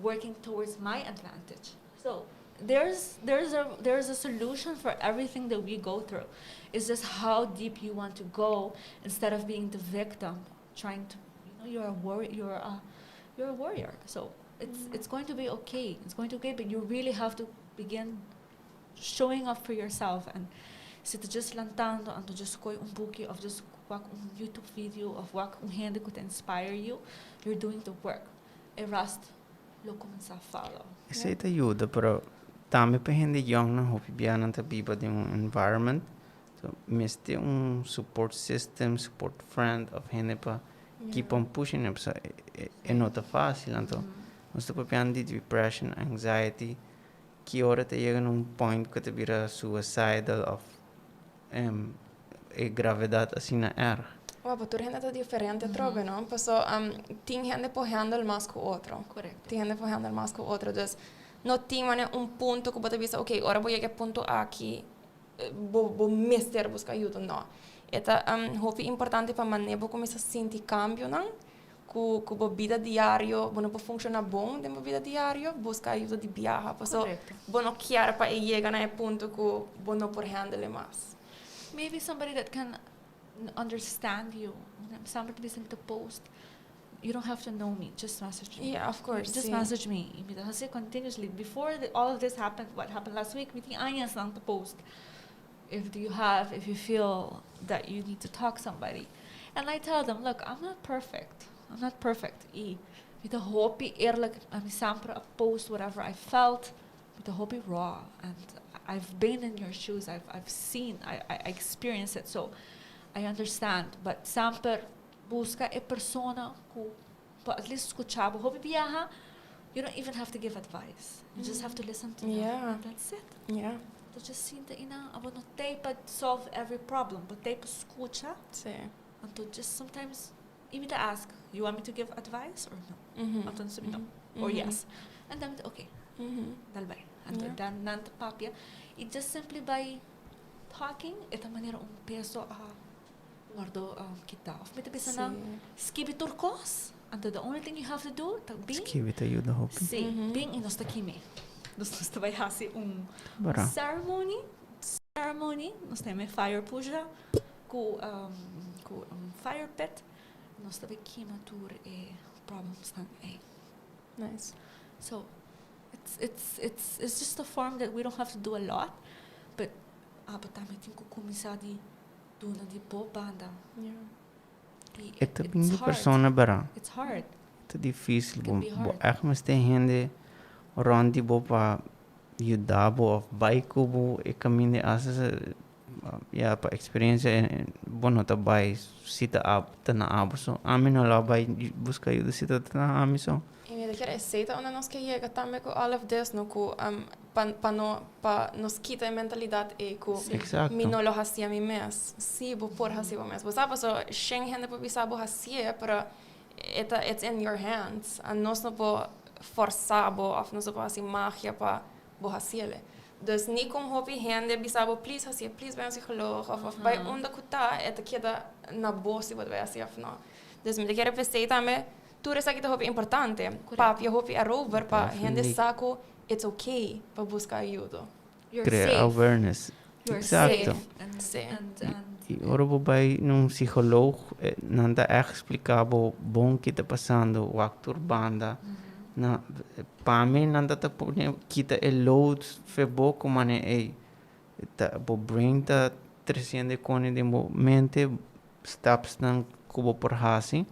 working towards my advantage. So there's a solution for everything that we go through. It's just how deep you want to go instead of being the victim, trying to you're a warrior. So it's going to be okay. It's going to be okay, but you really have to begin showing up for yourself and si ta just lantando anto just koi un buki of just wak un YouTube video of wak un hende ku ta inspire you, you're doing the work. E rest lo kuminsá follow. Esei ta yuda, pero tambe pa hende young nan hopi bia nan ta biba den un environment. So, mester un support system, support friend of hende pa keep on pushing. So, e no ta fásil. Anto, nos ta papiando di depression, anxiety, ki ora ta yega na un point ku ta bira suicidal of e gravedat asina erg. Well, pa tur hende ta diferente trobe, no? Paso tin hende por handle mas ku otro. Tin hende por handle mas ku otro. Dus no tin mane un punto ku bo ta bisa, "Ok, ora bo yega e punto aki, bo mester buska ayuda." No. E ta hopi importante pa mane bo kuminsá sinti kambionan ku bo bida diario, bo no por funshoná bon den bo bida diario, buska ayuda di biaha. Paso bo no ke pa e yega na e punto ku bo no por handle mas. Maybe somebody that can understand you. Somebody listen to post. You don't have to know me. Just message me. Yeah, of course. Just message me. Mi ta hasi continuously. Before all of this happened, what happened last week, mi tin aña ta post. If you feel that you need to talk somebody. And I tell them, "Look, I'm not perfect. I'm not perfect." I mi ta hopi eerlijk, mi semper a post whatever I felt. Mi ta hopi raw. And I've been in your shoes. I've seen, I experienced it. So I understand. But semper buska e persona ku pa at least skucha bo. Hopi biaha, you don't even have to give advice. You just have to listen to them. And that's it. So just sinta einan, abo no tei pa solve every problem, but tei pa skucha. Anto just sometimes you need to ask, "You want me to give advice or no?" Anto sabi no. Or yes. And then, okay, dal bai. Anto dan nan ta papia. I just simply by talking, e ta manera un peso a wòrdu kitá. Of mi ta bisa nan, skibi tur kos. Anto the only thing you have to do, ta bin. Skibi ta yuda hopi. Si, bin i nos ta kim'é. Nos ta bai hasi un Bara. ceremony. Nos tin fire puja ku un fire pit. Nos ta bai kima tur e problems nan ei. Nice. So it's just a form that we don't have to do a lot, but abo tambe tin ku kuminsá di duna di bo banda. I E ta bin di persona bara. It's hard. Ta difísil. Bo echt mester hende rònt di bo pa yuda bo of bai ku bo e kaminda asa ya pa eksperensia bo no ta bai si ta ta na abo so. Ami no lo bai buska ayuda si ta na ami so. I mi ta kere esei ta unda nos ke yega tambe ku all of this, no, ku pa no pa nos kita e mentalidat e ku mi no lo hasi mi mes. Si bo por hasi bo mes. Bo sabe so shen hende por bisa bo hasié, pero it's in your hands. And nos no por forsa bo of nos no por hasi magia pa bo hasié. Dus ni kon hopi hende bisa bo, "Please hasié, please bai un psikólogo," of bai unda ku ta, e ta keda na bo si bo bai hasi of no. Dus mi ta kere p'esei tambe tur esaki ta hopi importante. Papia hopi erover pa hende sa ku it's okay pa buska ayuda. You're Crea safe. Awareness. You're safe. And I ora bo bai un psikólogo, nan ta echt splika bo bon kiko ta pasando, wak tur banda. Na, pa mi nan ta pone kita e load fe bo ku mane ei. Ta, bo brain ta tresiendo kone den bo mente steps nan ku bo por hasi.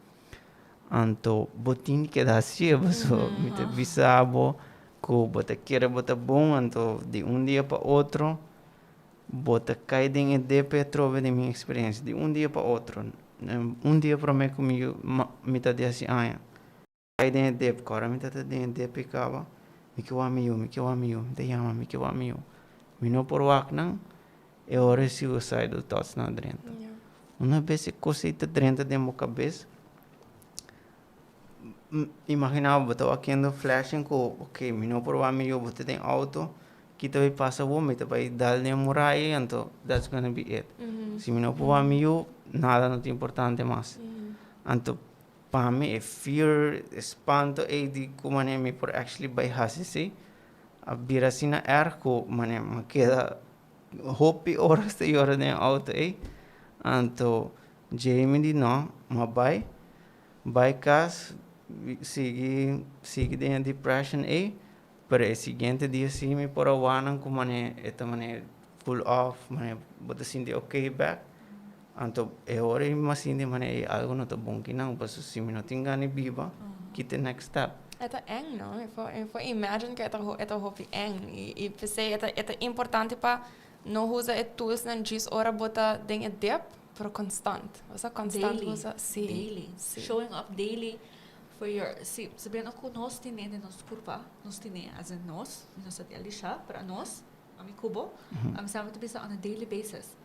Anto bo tin ku keda hasi, so mi ta bisa bo ku bo ta kere bo ta bon, anto di un dia pa otro bo ta kai den e dip atrobe. Di mi eksperensia, di un dia pa otro, un dia promé ku mi ta di hasi aña kai den e dip ku ora mi ta den e dip kaba mi ke wak mi yu, mi ke wak mi yu, mi ta yama, mi ke wak mi yu, mi no por wak nan. E ora e suicidal thoughts nan drenta. Unabes e kos ei ta drenta den bo kabes, imaginá bo ta wakiendo flashing ku ok, mi no por wak mi yu, bo ta den outo. Ki ta bay pasa awor? Mi ta bay dal den muraya anto that's gonna be it. Si mi no por wak mi yu, nada no ta importante mas. Anto pa mi e fear, e spanto ey di cu manera mi por actually bay haci esey a bira asina erg cu manera mi a keda hopi horas ta yora den e auto ey. Anto Jamie di no, mi a bay, bay cas sigui sigui den e depression ey. Pero e siguiente dia si mi por a wak nan ku mane e ta mane cool off, mane bo ta sinti ok bek. Anto e ora ei mi a sinti mane ei algo no ta bon kinan, pasobra si mi no tin gana di biba, ki ta e next step? E ta eng, no? Mi por mi por imagine ku e ta e ta hopi eng. I i p'esei e ta e ta importante pa no usa e toolsnan djis ora bo ta den e dip, pero constant. Bo sa constant Daily, usa, si, daily. si. Showing up daily For your, si, sabiendo cu nos tene den nos curpa, nos tene, as in nos, mi no sa di Alicia, pero anos, ami cu bo, ami sa mi ta bisa on a daily basis,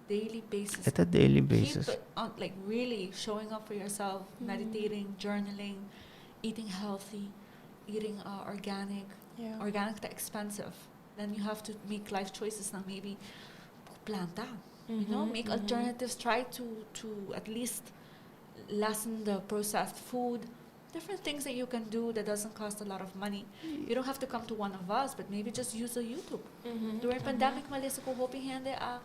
daily basis. E ta daily basis. Keep it on, like really showing up for yourself, meditating, journaling, eating healthy, eating organic. Organic ta expensive. Then you have to make life choices now, maybe planta, you know, make alternatives, try to at least lessen the processed food, different things that you can do that doesn't cost a lot of money. You don't have to come to one of us, but maybe just use a YouTube. During pandemic, m'a lesa cu hopi hende a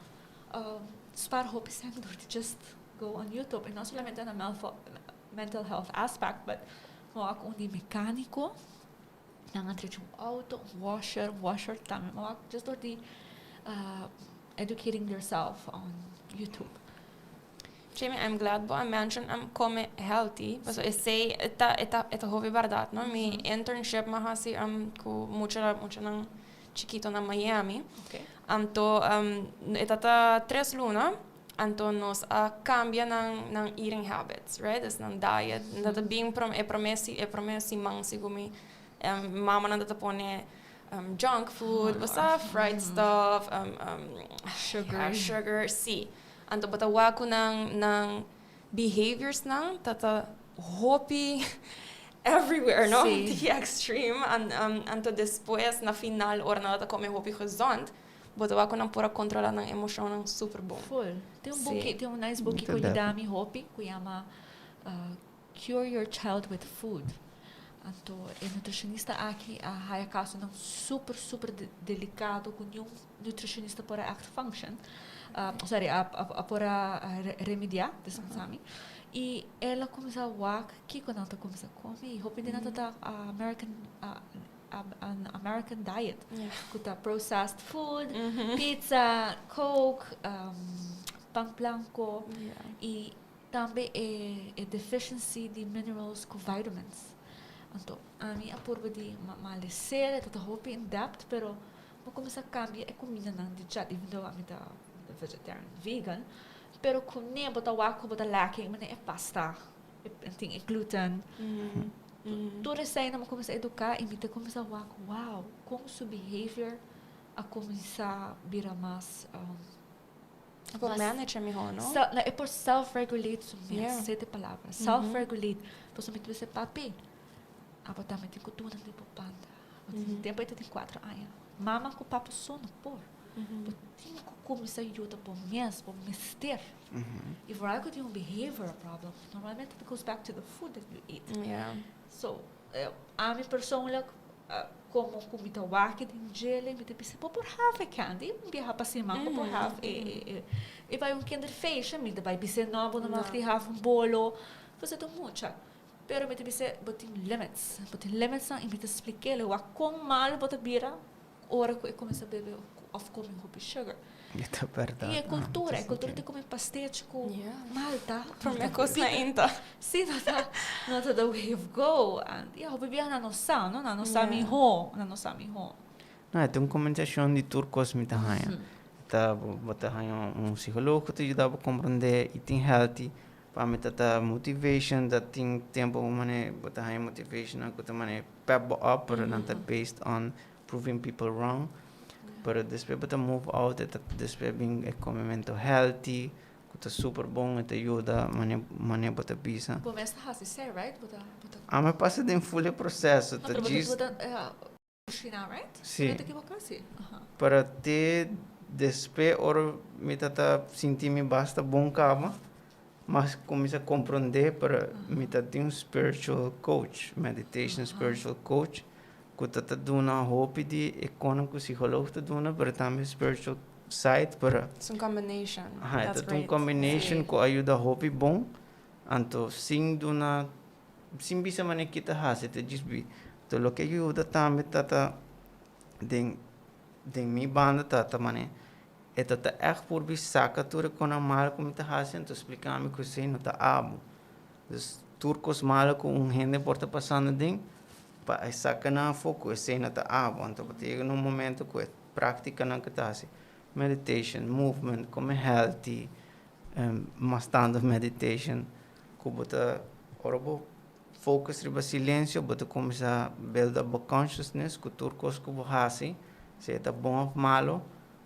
spaar hopi cent door to just go on YouTube. Y no solamente na mental health aspect, but m'a wak un di mecanico, nan a drecha un auto, un washer, un washer tambe m'a wak just door di educating yourself on YouTube. Jamie, I'm glad bo a mention come healthy, paso esey e ta e ta e ta hopi berdad, no? Mi internship m'a haci cu mucha muchanan chikito na Miami. Anto e ta ta tres luna, anto nos a cambia nan nan eating habits, right? Dus nan diet. Nan ta ta bin e prome e prome siman segun mi mamanan ta ta pone junk food, bo sa, fried stuff, Sugar. sugar, si. Anto bo ta wak ku nan nan behaviors nan ta ta hopi everywhere no, di extreme anto despues na final ora nan ta come hopi gezond bo ta wak ku nan por a controla nan emocionnan super bon. Full. Tin un buki, tin un nice buki ku yuda mi hopi ku yama Cure Your Child With Food. Anto e nutricionista aki a haya casonan super super delicado cu niun nutricionista por a echt function, sorry, a por a remedia, descansa mi. Y el a cuminsa wak kico nan ta cuminsa come y hopi di nan ta ta American an American diet cu ta processed food, pizza, coke, pan blanco y Tambe e e deficiency di minerals cu vitamins. Anto ami a purba di malecer, e ta ta hopi in depth, pero bo cuminsa cambia e cumindanan di chat, even though ami ta vegetarian, vegan, pero cu ne bo ta wak cu bo ta lacking manera e pasta, e tin e gluten, tur eseinan bo cuminsa educa y mi ta cuminsa wak, wow, con su behavior a cuminsa bira mas. E por manage mihó, no? No, e por self-regulate su mes, esei ta e palabra. Self-regulate. Pasobra mi ta bisa, papi, abo tambe tin ku duna di bo banda. Bo tin tempu ei ta tin kuater aña. Mama ku papa so no por. Bo tin ku kuminsá yuda bo mes, bo mester. I vooral ku tin un behavioral problem, normalmente it goes back to the food that you eat. So, ami persoonlijk, Como cu mi ta wak den djele, mi ta bisa, bo por have e candy, un biaha pa siman bo por have e, e, e. E bai un kinderfeestje, mi ta bai bis'é no, bo no mag di have un bolo, pasobra ta mucha. Pero mi ta bis'é, bo tin limits, bo tin limitsnan y mi ta splik'é, wak con malo bo ta bira ora cu e cuminsa bebe of come hopi sugar. E ta berdad. Y e cultura, e cultura di come pastechi cu malta. Prome cos na inta. Si, no ta, no ta the way of go. And yeah, hopi biaha nan no sa, no? Nan no sa miho, nan no sa miho. No, e ta un combinacion di tur cos mi ta haña. Ta, bo ta haña un psicologo cu ta yuda bo comprende y tin healthy. Pa mi ta ta motivation, ta tin tempo mane bo ta haña motivationnan cu ta mane pep bo up, pero nan ta based on proving people wrong, pero despues bo ta move out e ta despues bin e comemento healthy cu ta super bon e ta yuda mane mane bo ta bisa. Bo mes ta haci esey right? Bo ta bo ta. Ami a pasa den full e proceso ta No pero bo ta djis. bo ta. China, right? Si. No ta ekivoká? Si. Aha. Pero te despues ora mi tata sinti mi basta bon kaba, mas kuminsá komprondé, pero mi ta tin un spiritual coach, meditation spiritual coach, ku ta ta duna hopi di e konan ku psikólogo ta duna, pero tambe spiritual side, pero It's un combination. Aha, That's ta un great. combination ku a yuda hopi bon, anto sin duna, sin bisa manera ki ta hasi, ta djis bi. Anto loke a yuda tambe ta ta den mi banda ta ta manera e ta ta ègt purbi saka tur e konan mal ku mi ta hasi, anto splika mi ku esei no ta abo. Dus tur kos malo ku un hende por ta pasando den, pa e saka nan afó ku esei no ta abo. Anto bo ta yega na un momento ku e práktikanan ku ta hasi, meditation, movement, kome healthy, mas tantu meditation, ku bo ta ora bo focus riba silensio bo ta kuminsá build up bo consciousness ku tur kos ku bo hasi, sea ta bon òf malo,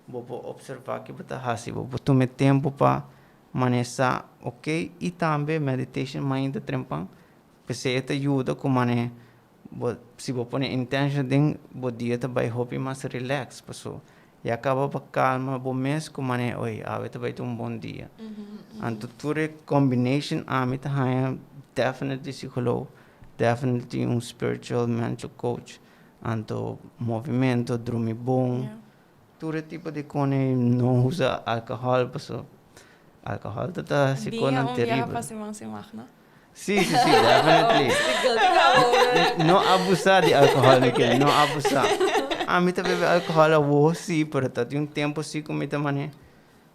bo por observá ke bo ta hasi. Bo por tuma e tempu pa manesa ok i tambe meditation mainta trempan p'esei e ta yuda ku mane bo si bo pone intention den bo dia ta bai hopi mas relax paso ya kaba pa kalma bo mes ku mane oye awe ta bai ta un bon dia. Anto tur e combination ami ta haña definitely psikoloog, definitely un spiritual mental coach, anto movimento, drumi bon. Tur e tipo di kone no usa alcohol paso alcohol ta ta hasi Biña konan un biaha terribel. pa siman sin mag, no? Si, si, si, definitely. No abusa di alcohol, mi kere, no abusa. Ami ta bebe alcohol awo si, pero ta tin un tempo si ku mi ta mane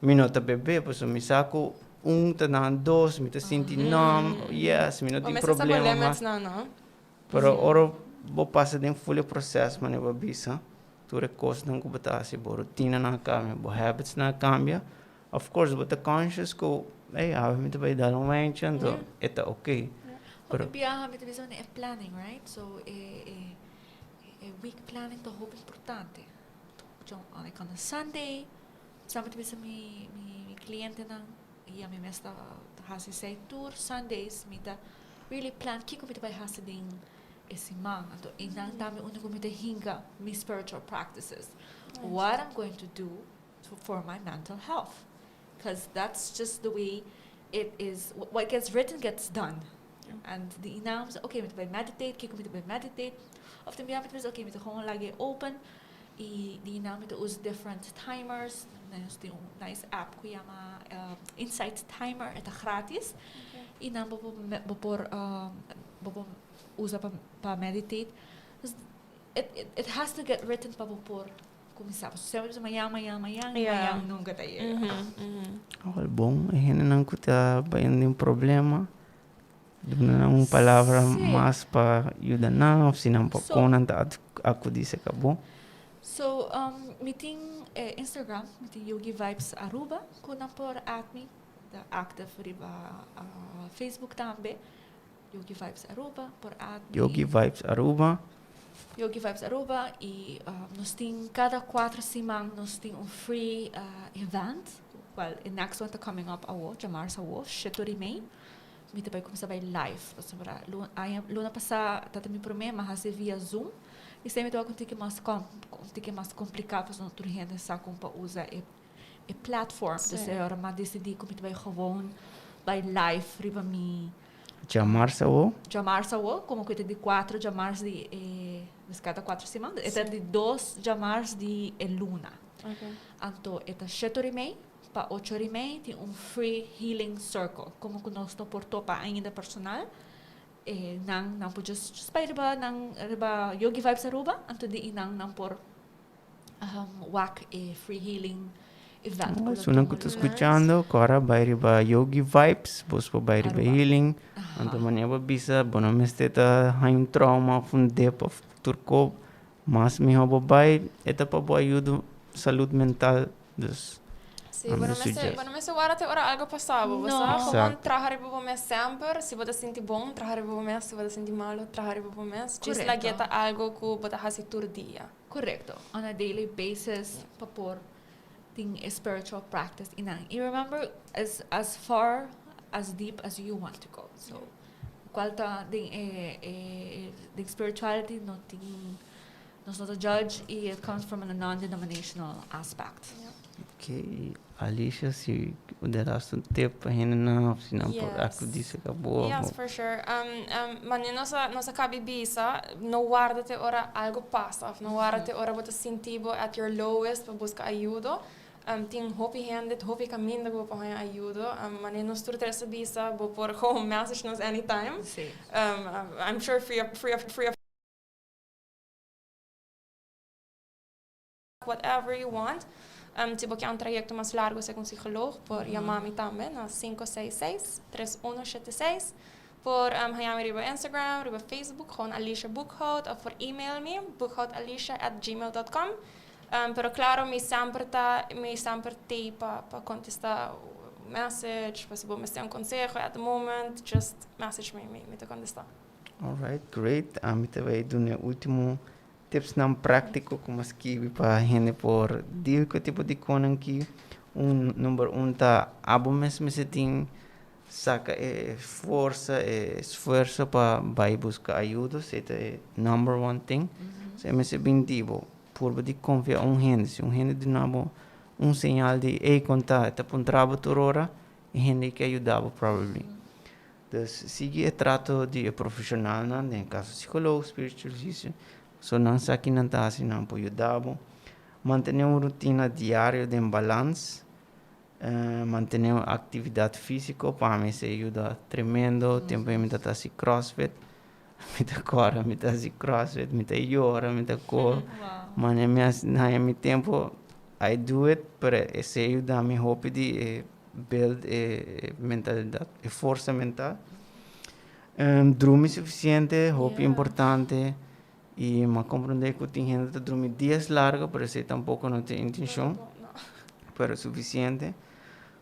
mi no ta bebe paso mi sa ku un ta nan dos, mi ta sinti numb, yes, mi no Bo tin mester sa bo problema mas. limits nan, no? Pero ora bo pasa den full e proces manera bo a bisa, tur e kosnan ku bo ta hasi, bo rutinanan a kambia, bo habitsnan a kambia, of course bo ta conscious ku, ey, awe mi ta bai dal un wentje, anto e ta ok. Pero. Hopi biaha mi ta bisa e planning, right? So e e e week planning ta hopi importante. Like on a Sunday, sa mi ta bisa mi mi clientenan i ami mes ta hasi esei tur Sundays mi ta really plan kiko mi ta bai hasi den e siman. Anto einan tambe unda ku mi ta hinka mi spiritual practices. What I'm going to do for my mental health. Because that's just the way it is. What gets written gets done. And di einan mi sa, okay, mi ta bai meditate, kiko mi ta bai meditate. Of tin bia mi ta bisa, okay, mi ta gewoon laga e open. I di einan mi ta usa different timers. Nos tin un nice app ku yama Insight Timer, e ta gratis. I nan bo por bo por bo por usa pa pa meditate. Dus it it it has to get written pa bo por kuminsá. Pasobra semper bisa mañan, mañan, mañan, i mañan nunka ta yega. Awor bon, e hendenan ku ta bayendo den problema, duna nan un palabra mas pa yuda nan of si nan por kon nan ta akudí serka bo. So, mi tin Instagram, mi tin Yogi Vibes Aruba ku nan por add mi. Ta active riba Facebook tambe, Yogi Vibes Aruba, por add mi. Yogi Vibes Aruba. Yogi Vibes Aruba y nos tin cada cuatro siman nos tin un free event, well e next one ta coming up awo, djamarsa awo, shete ora y mei, mi ta bai cuminsa bai live, pasobra aña luna pasa ta mi prome, mi a haci via Zoom, y esei mi tabata un tiki mas un tiki mas complica pasobra no tur hende sa con pa usa e e platform. Dus e ora m'a decidí ku mi ta bai gewoon bai live riba mi. Djamars awo? Djamars awo, komo ku e ta di kuatro djamars di e, dus kada kuatro siman, e ta di dos djamars di e luna. Anto e ta shete ora i mei pa ocho ora i mei tin un free healing circle. Komo ku nos no por topa ainda personal, e nan nan por just just bai riba nan riba Yogi Vibes Aruba, anto di einan nan por wak e free healing event. Oh, esunnan ku ta skuchando, kora bai riba Yogi Vibes, bos por bai riba healing. Anto manera bo bisa, bo no mester ta haña un trauma of un dep of tur kop. Mas mihó bo bai, e ta pa bo ayuda salud mental. Dus, Sí, bo no mester, bo no mester warda te ora algo pasa bo, bo sa? Gewoon traha riba bo mes semper. Si bo ta sinti bon, traha riba bo mes. Si bo ta sinti malo, traha riba bo mes. Djis lag'é ta algo ku bo ta hasi tur dia. Correcto. On a daily basis pa por tin e spiritual practice y nan. Y remember as as far as deep as you want to go. So cual ta den e e den spirituality no tin. Nos no ta judge y it comes from a non-denominational aspect. Ok, Alicia, si bo de laatste tip pa hendenan of si nan por Yes. acudi cerca bo. Yes, for sure. Mane nos a, nos a cabi bisa, no warda te ora algo pasa of no warda te ora bo ta sinti bo at your lowest pa busca ayudo. Tin hopi hende, hopi caminda cu bo por haña ayudo. Mane nos tur tres a bisa, bo por gewoon message nos anytime. Sí. I'm sure free of, free of, free of whatever you want. Si bo kier un trayecto mas largo segun psicoloog, por yama mi tambe na 566 3176. Por haña mi riba Instagram, riba Facebook, gewoon Alicia Boekhout, of por email mi, boekhoutalicia@gmail.com. Pero claro, mi semper ta, mi semper t'ey pa contesta message, pa si bo mester un conseho at the moment, just message mi, mi ta contesta. Alright, great. Ami ta bay duna e ultimo tipsnan práctico cu mi a skibi pa hende por deal cu e tipo di conan ki. Un, number un ta abo mes mester tin saca e forsa, e esfuerso pa bay busca ayudo, esey ta e number one thing. So e mester bin di bo. Purba di confia un hende. Si un hende duna bo un señal di ey con ta, e ta puntra bo tur ora, e hende ke yuda bo probably. Dus sigui e trato di e profesionalnan, den e caso psicologo, spiritualista, so nan sa ki nan ta haci, nan por yuda bo. Mantene un rutina diario den balans, mantene un actividad fisico, pa mi esey yuda tremendo, tempo mi ta haci crossfit, mi ta corre, mi ta haci crossfit, mi ta yora, mi ta core, mane mi haña mi tempo, I do it, pero esey yuda mi hopi di e build e mentalidad, e forsa mental. Drumi suficiente, hopi importante. Y m'a comprende cu tin hende ta drumi dias largo, pero esey tampoco no ta e intencion. Pero suficiente.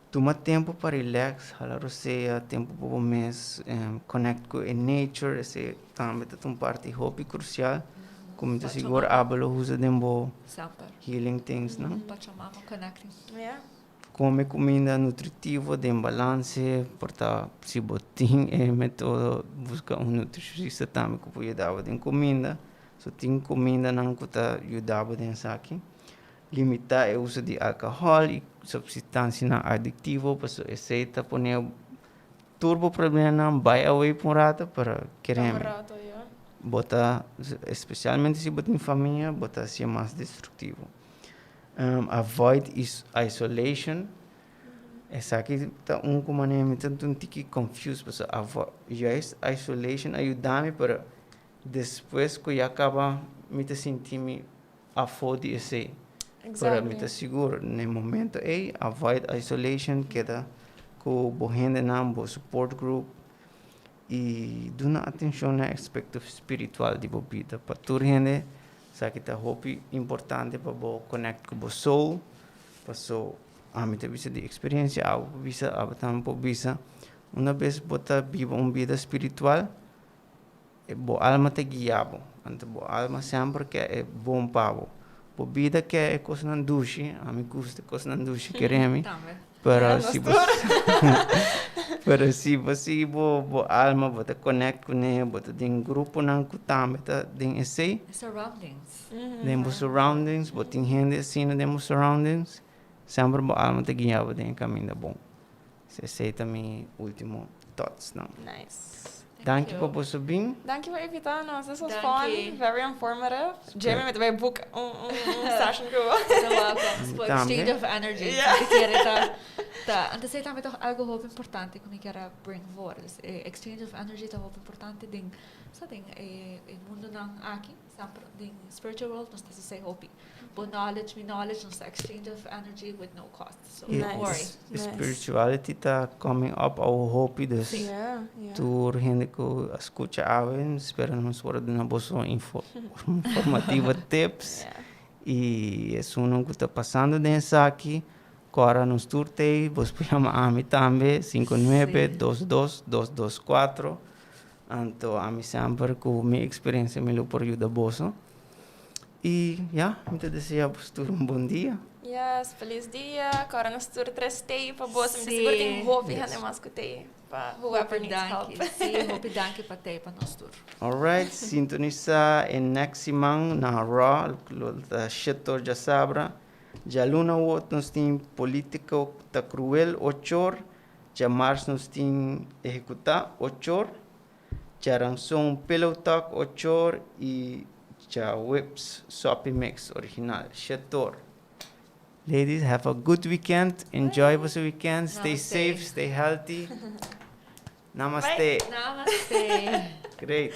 Tuma tempo pa relax, hala rosea, tempo pa bo mes, connect cu e nature, esey tambe ta un parti hopi crucial. Cu mi ta sigur abo lo usa den bo healing things, no? Pachamama connecting. Come cuminda nutritivo den balance, por ta si bo tin e metodo busca un nutricionista tambe cu por yuda bo den cuminda. So tin cumindanan cu ta yuda bo den esaki. Limita e uso di alcohol y substancianan adictivo pasobra esey ta pone tur bo problemanan bay away pa un rato pero kereme bo ta especialmente si bo tin famia bo ta haci'e mas destructivo. Avoid isolation, esaki ta un ku manera mi ta un tiki confused pasobra avoid juist isolation a yuda mi pero despues ku ya kaba mi ta sinti mi afo di esei pero mi ta sigur na e momento ei avoid isolation keda ku bo hendenan bo support group i duna atencion na e aspecto spiritual di bo bida pa tur hende Esaki ta hopi importante pa bo connect cu bo soul, paso ami ta bisa di experiencia, abo por bisa, abo tambe por bisa, una bes bo ta biba un bida spiritual, bo alma ta guia bo, anto bo alma semper ke e bon pa bo, bo bida ke e cosnan dushi, ami gusta e cosnan dushi, kere mi. Pero si bo pero si bo sigui bo bo alma bo ta connect cune bo ta den gruponan cu tambe ta den esey. Surroundings. Den bo surroundings bo tin hende asina den bo surroundings semper bo alma ta guia bo den e caminda bon. Esey ta mi ultimo thoughts nan. Nice. Danki pa boso bin. Danki pa invita nos. This was fun, very informative. Jamie mi ta bay book un session cu bo. You're welcome. For exchange of energy. Mi kere ta ta antes esey tambe ta algo hopi importante cu mi kier a bring voor. Dus e exchange of energy ta hopi importante den sa den e mundonan aki. Semper den spiritual world nos ta haci esey hopi. Bo knowledge, mi knowledge, nos ta exchange of energy with no cost. So don't worry. Nice. Spirituality ta coming up awo hopi, dus tur hende cu a scucha awe, mi spera nos por a duna boso informativo tips y esunnan cu ta pasando den esaki, cora nos tur tey, bos por yama ami tambe, 59 22 224, anto ami semper cu mi experiencia mi lo por yuda boso. Y ya, mi ta desea boso tur un bon dia. Yes, feliz dia. Kòrda nos tur tres tei pa boso. Mi ta sigur tin hopi hende mas ku tei pa whoever needs help. Hopi danki. Sí, hopi danki pa tei pa nos tur. Alright, sintonisa e next siman na Raw, lo ta shetor djasabra. Djaluna awor nos tin Politico ta Cruel ochor, djamars nos tin Ehecuta ochor, djaranson Pillow Talk ochor y djaweps Soppy Mix original shetor. Ladies, have a good weekend, enjoy boso weekend, stay safe, stay healthy. Namaste. Namaste. Great.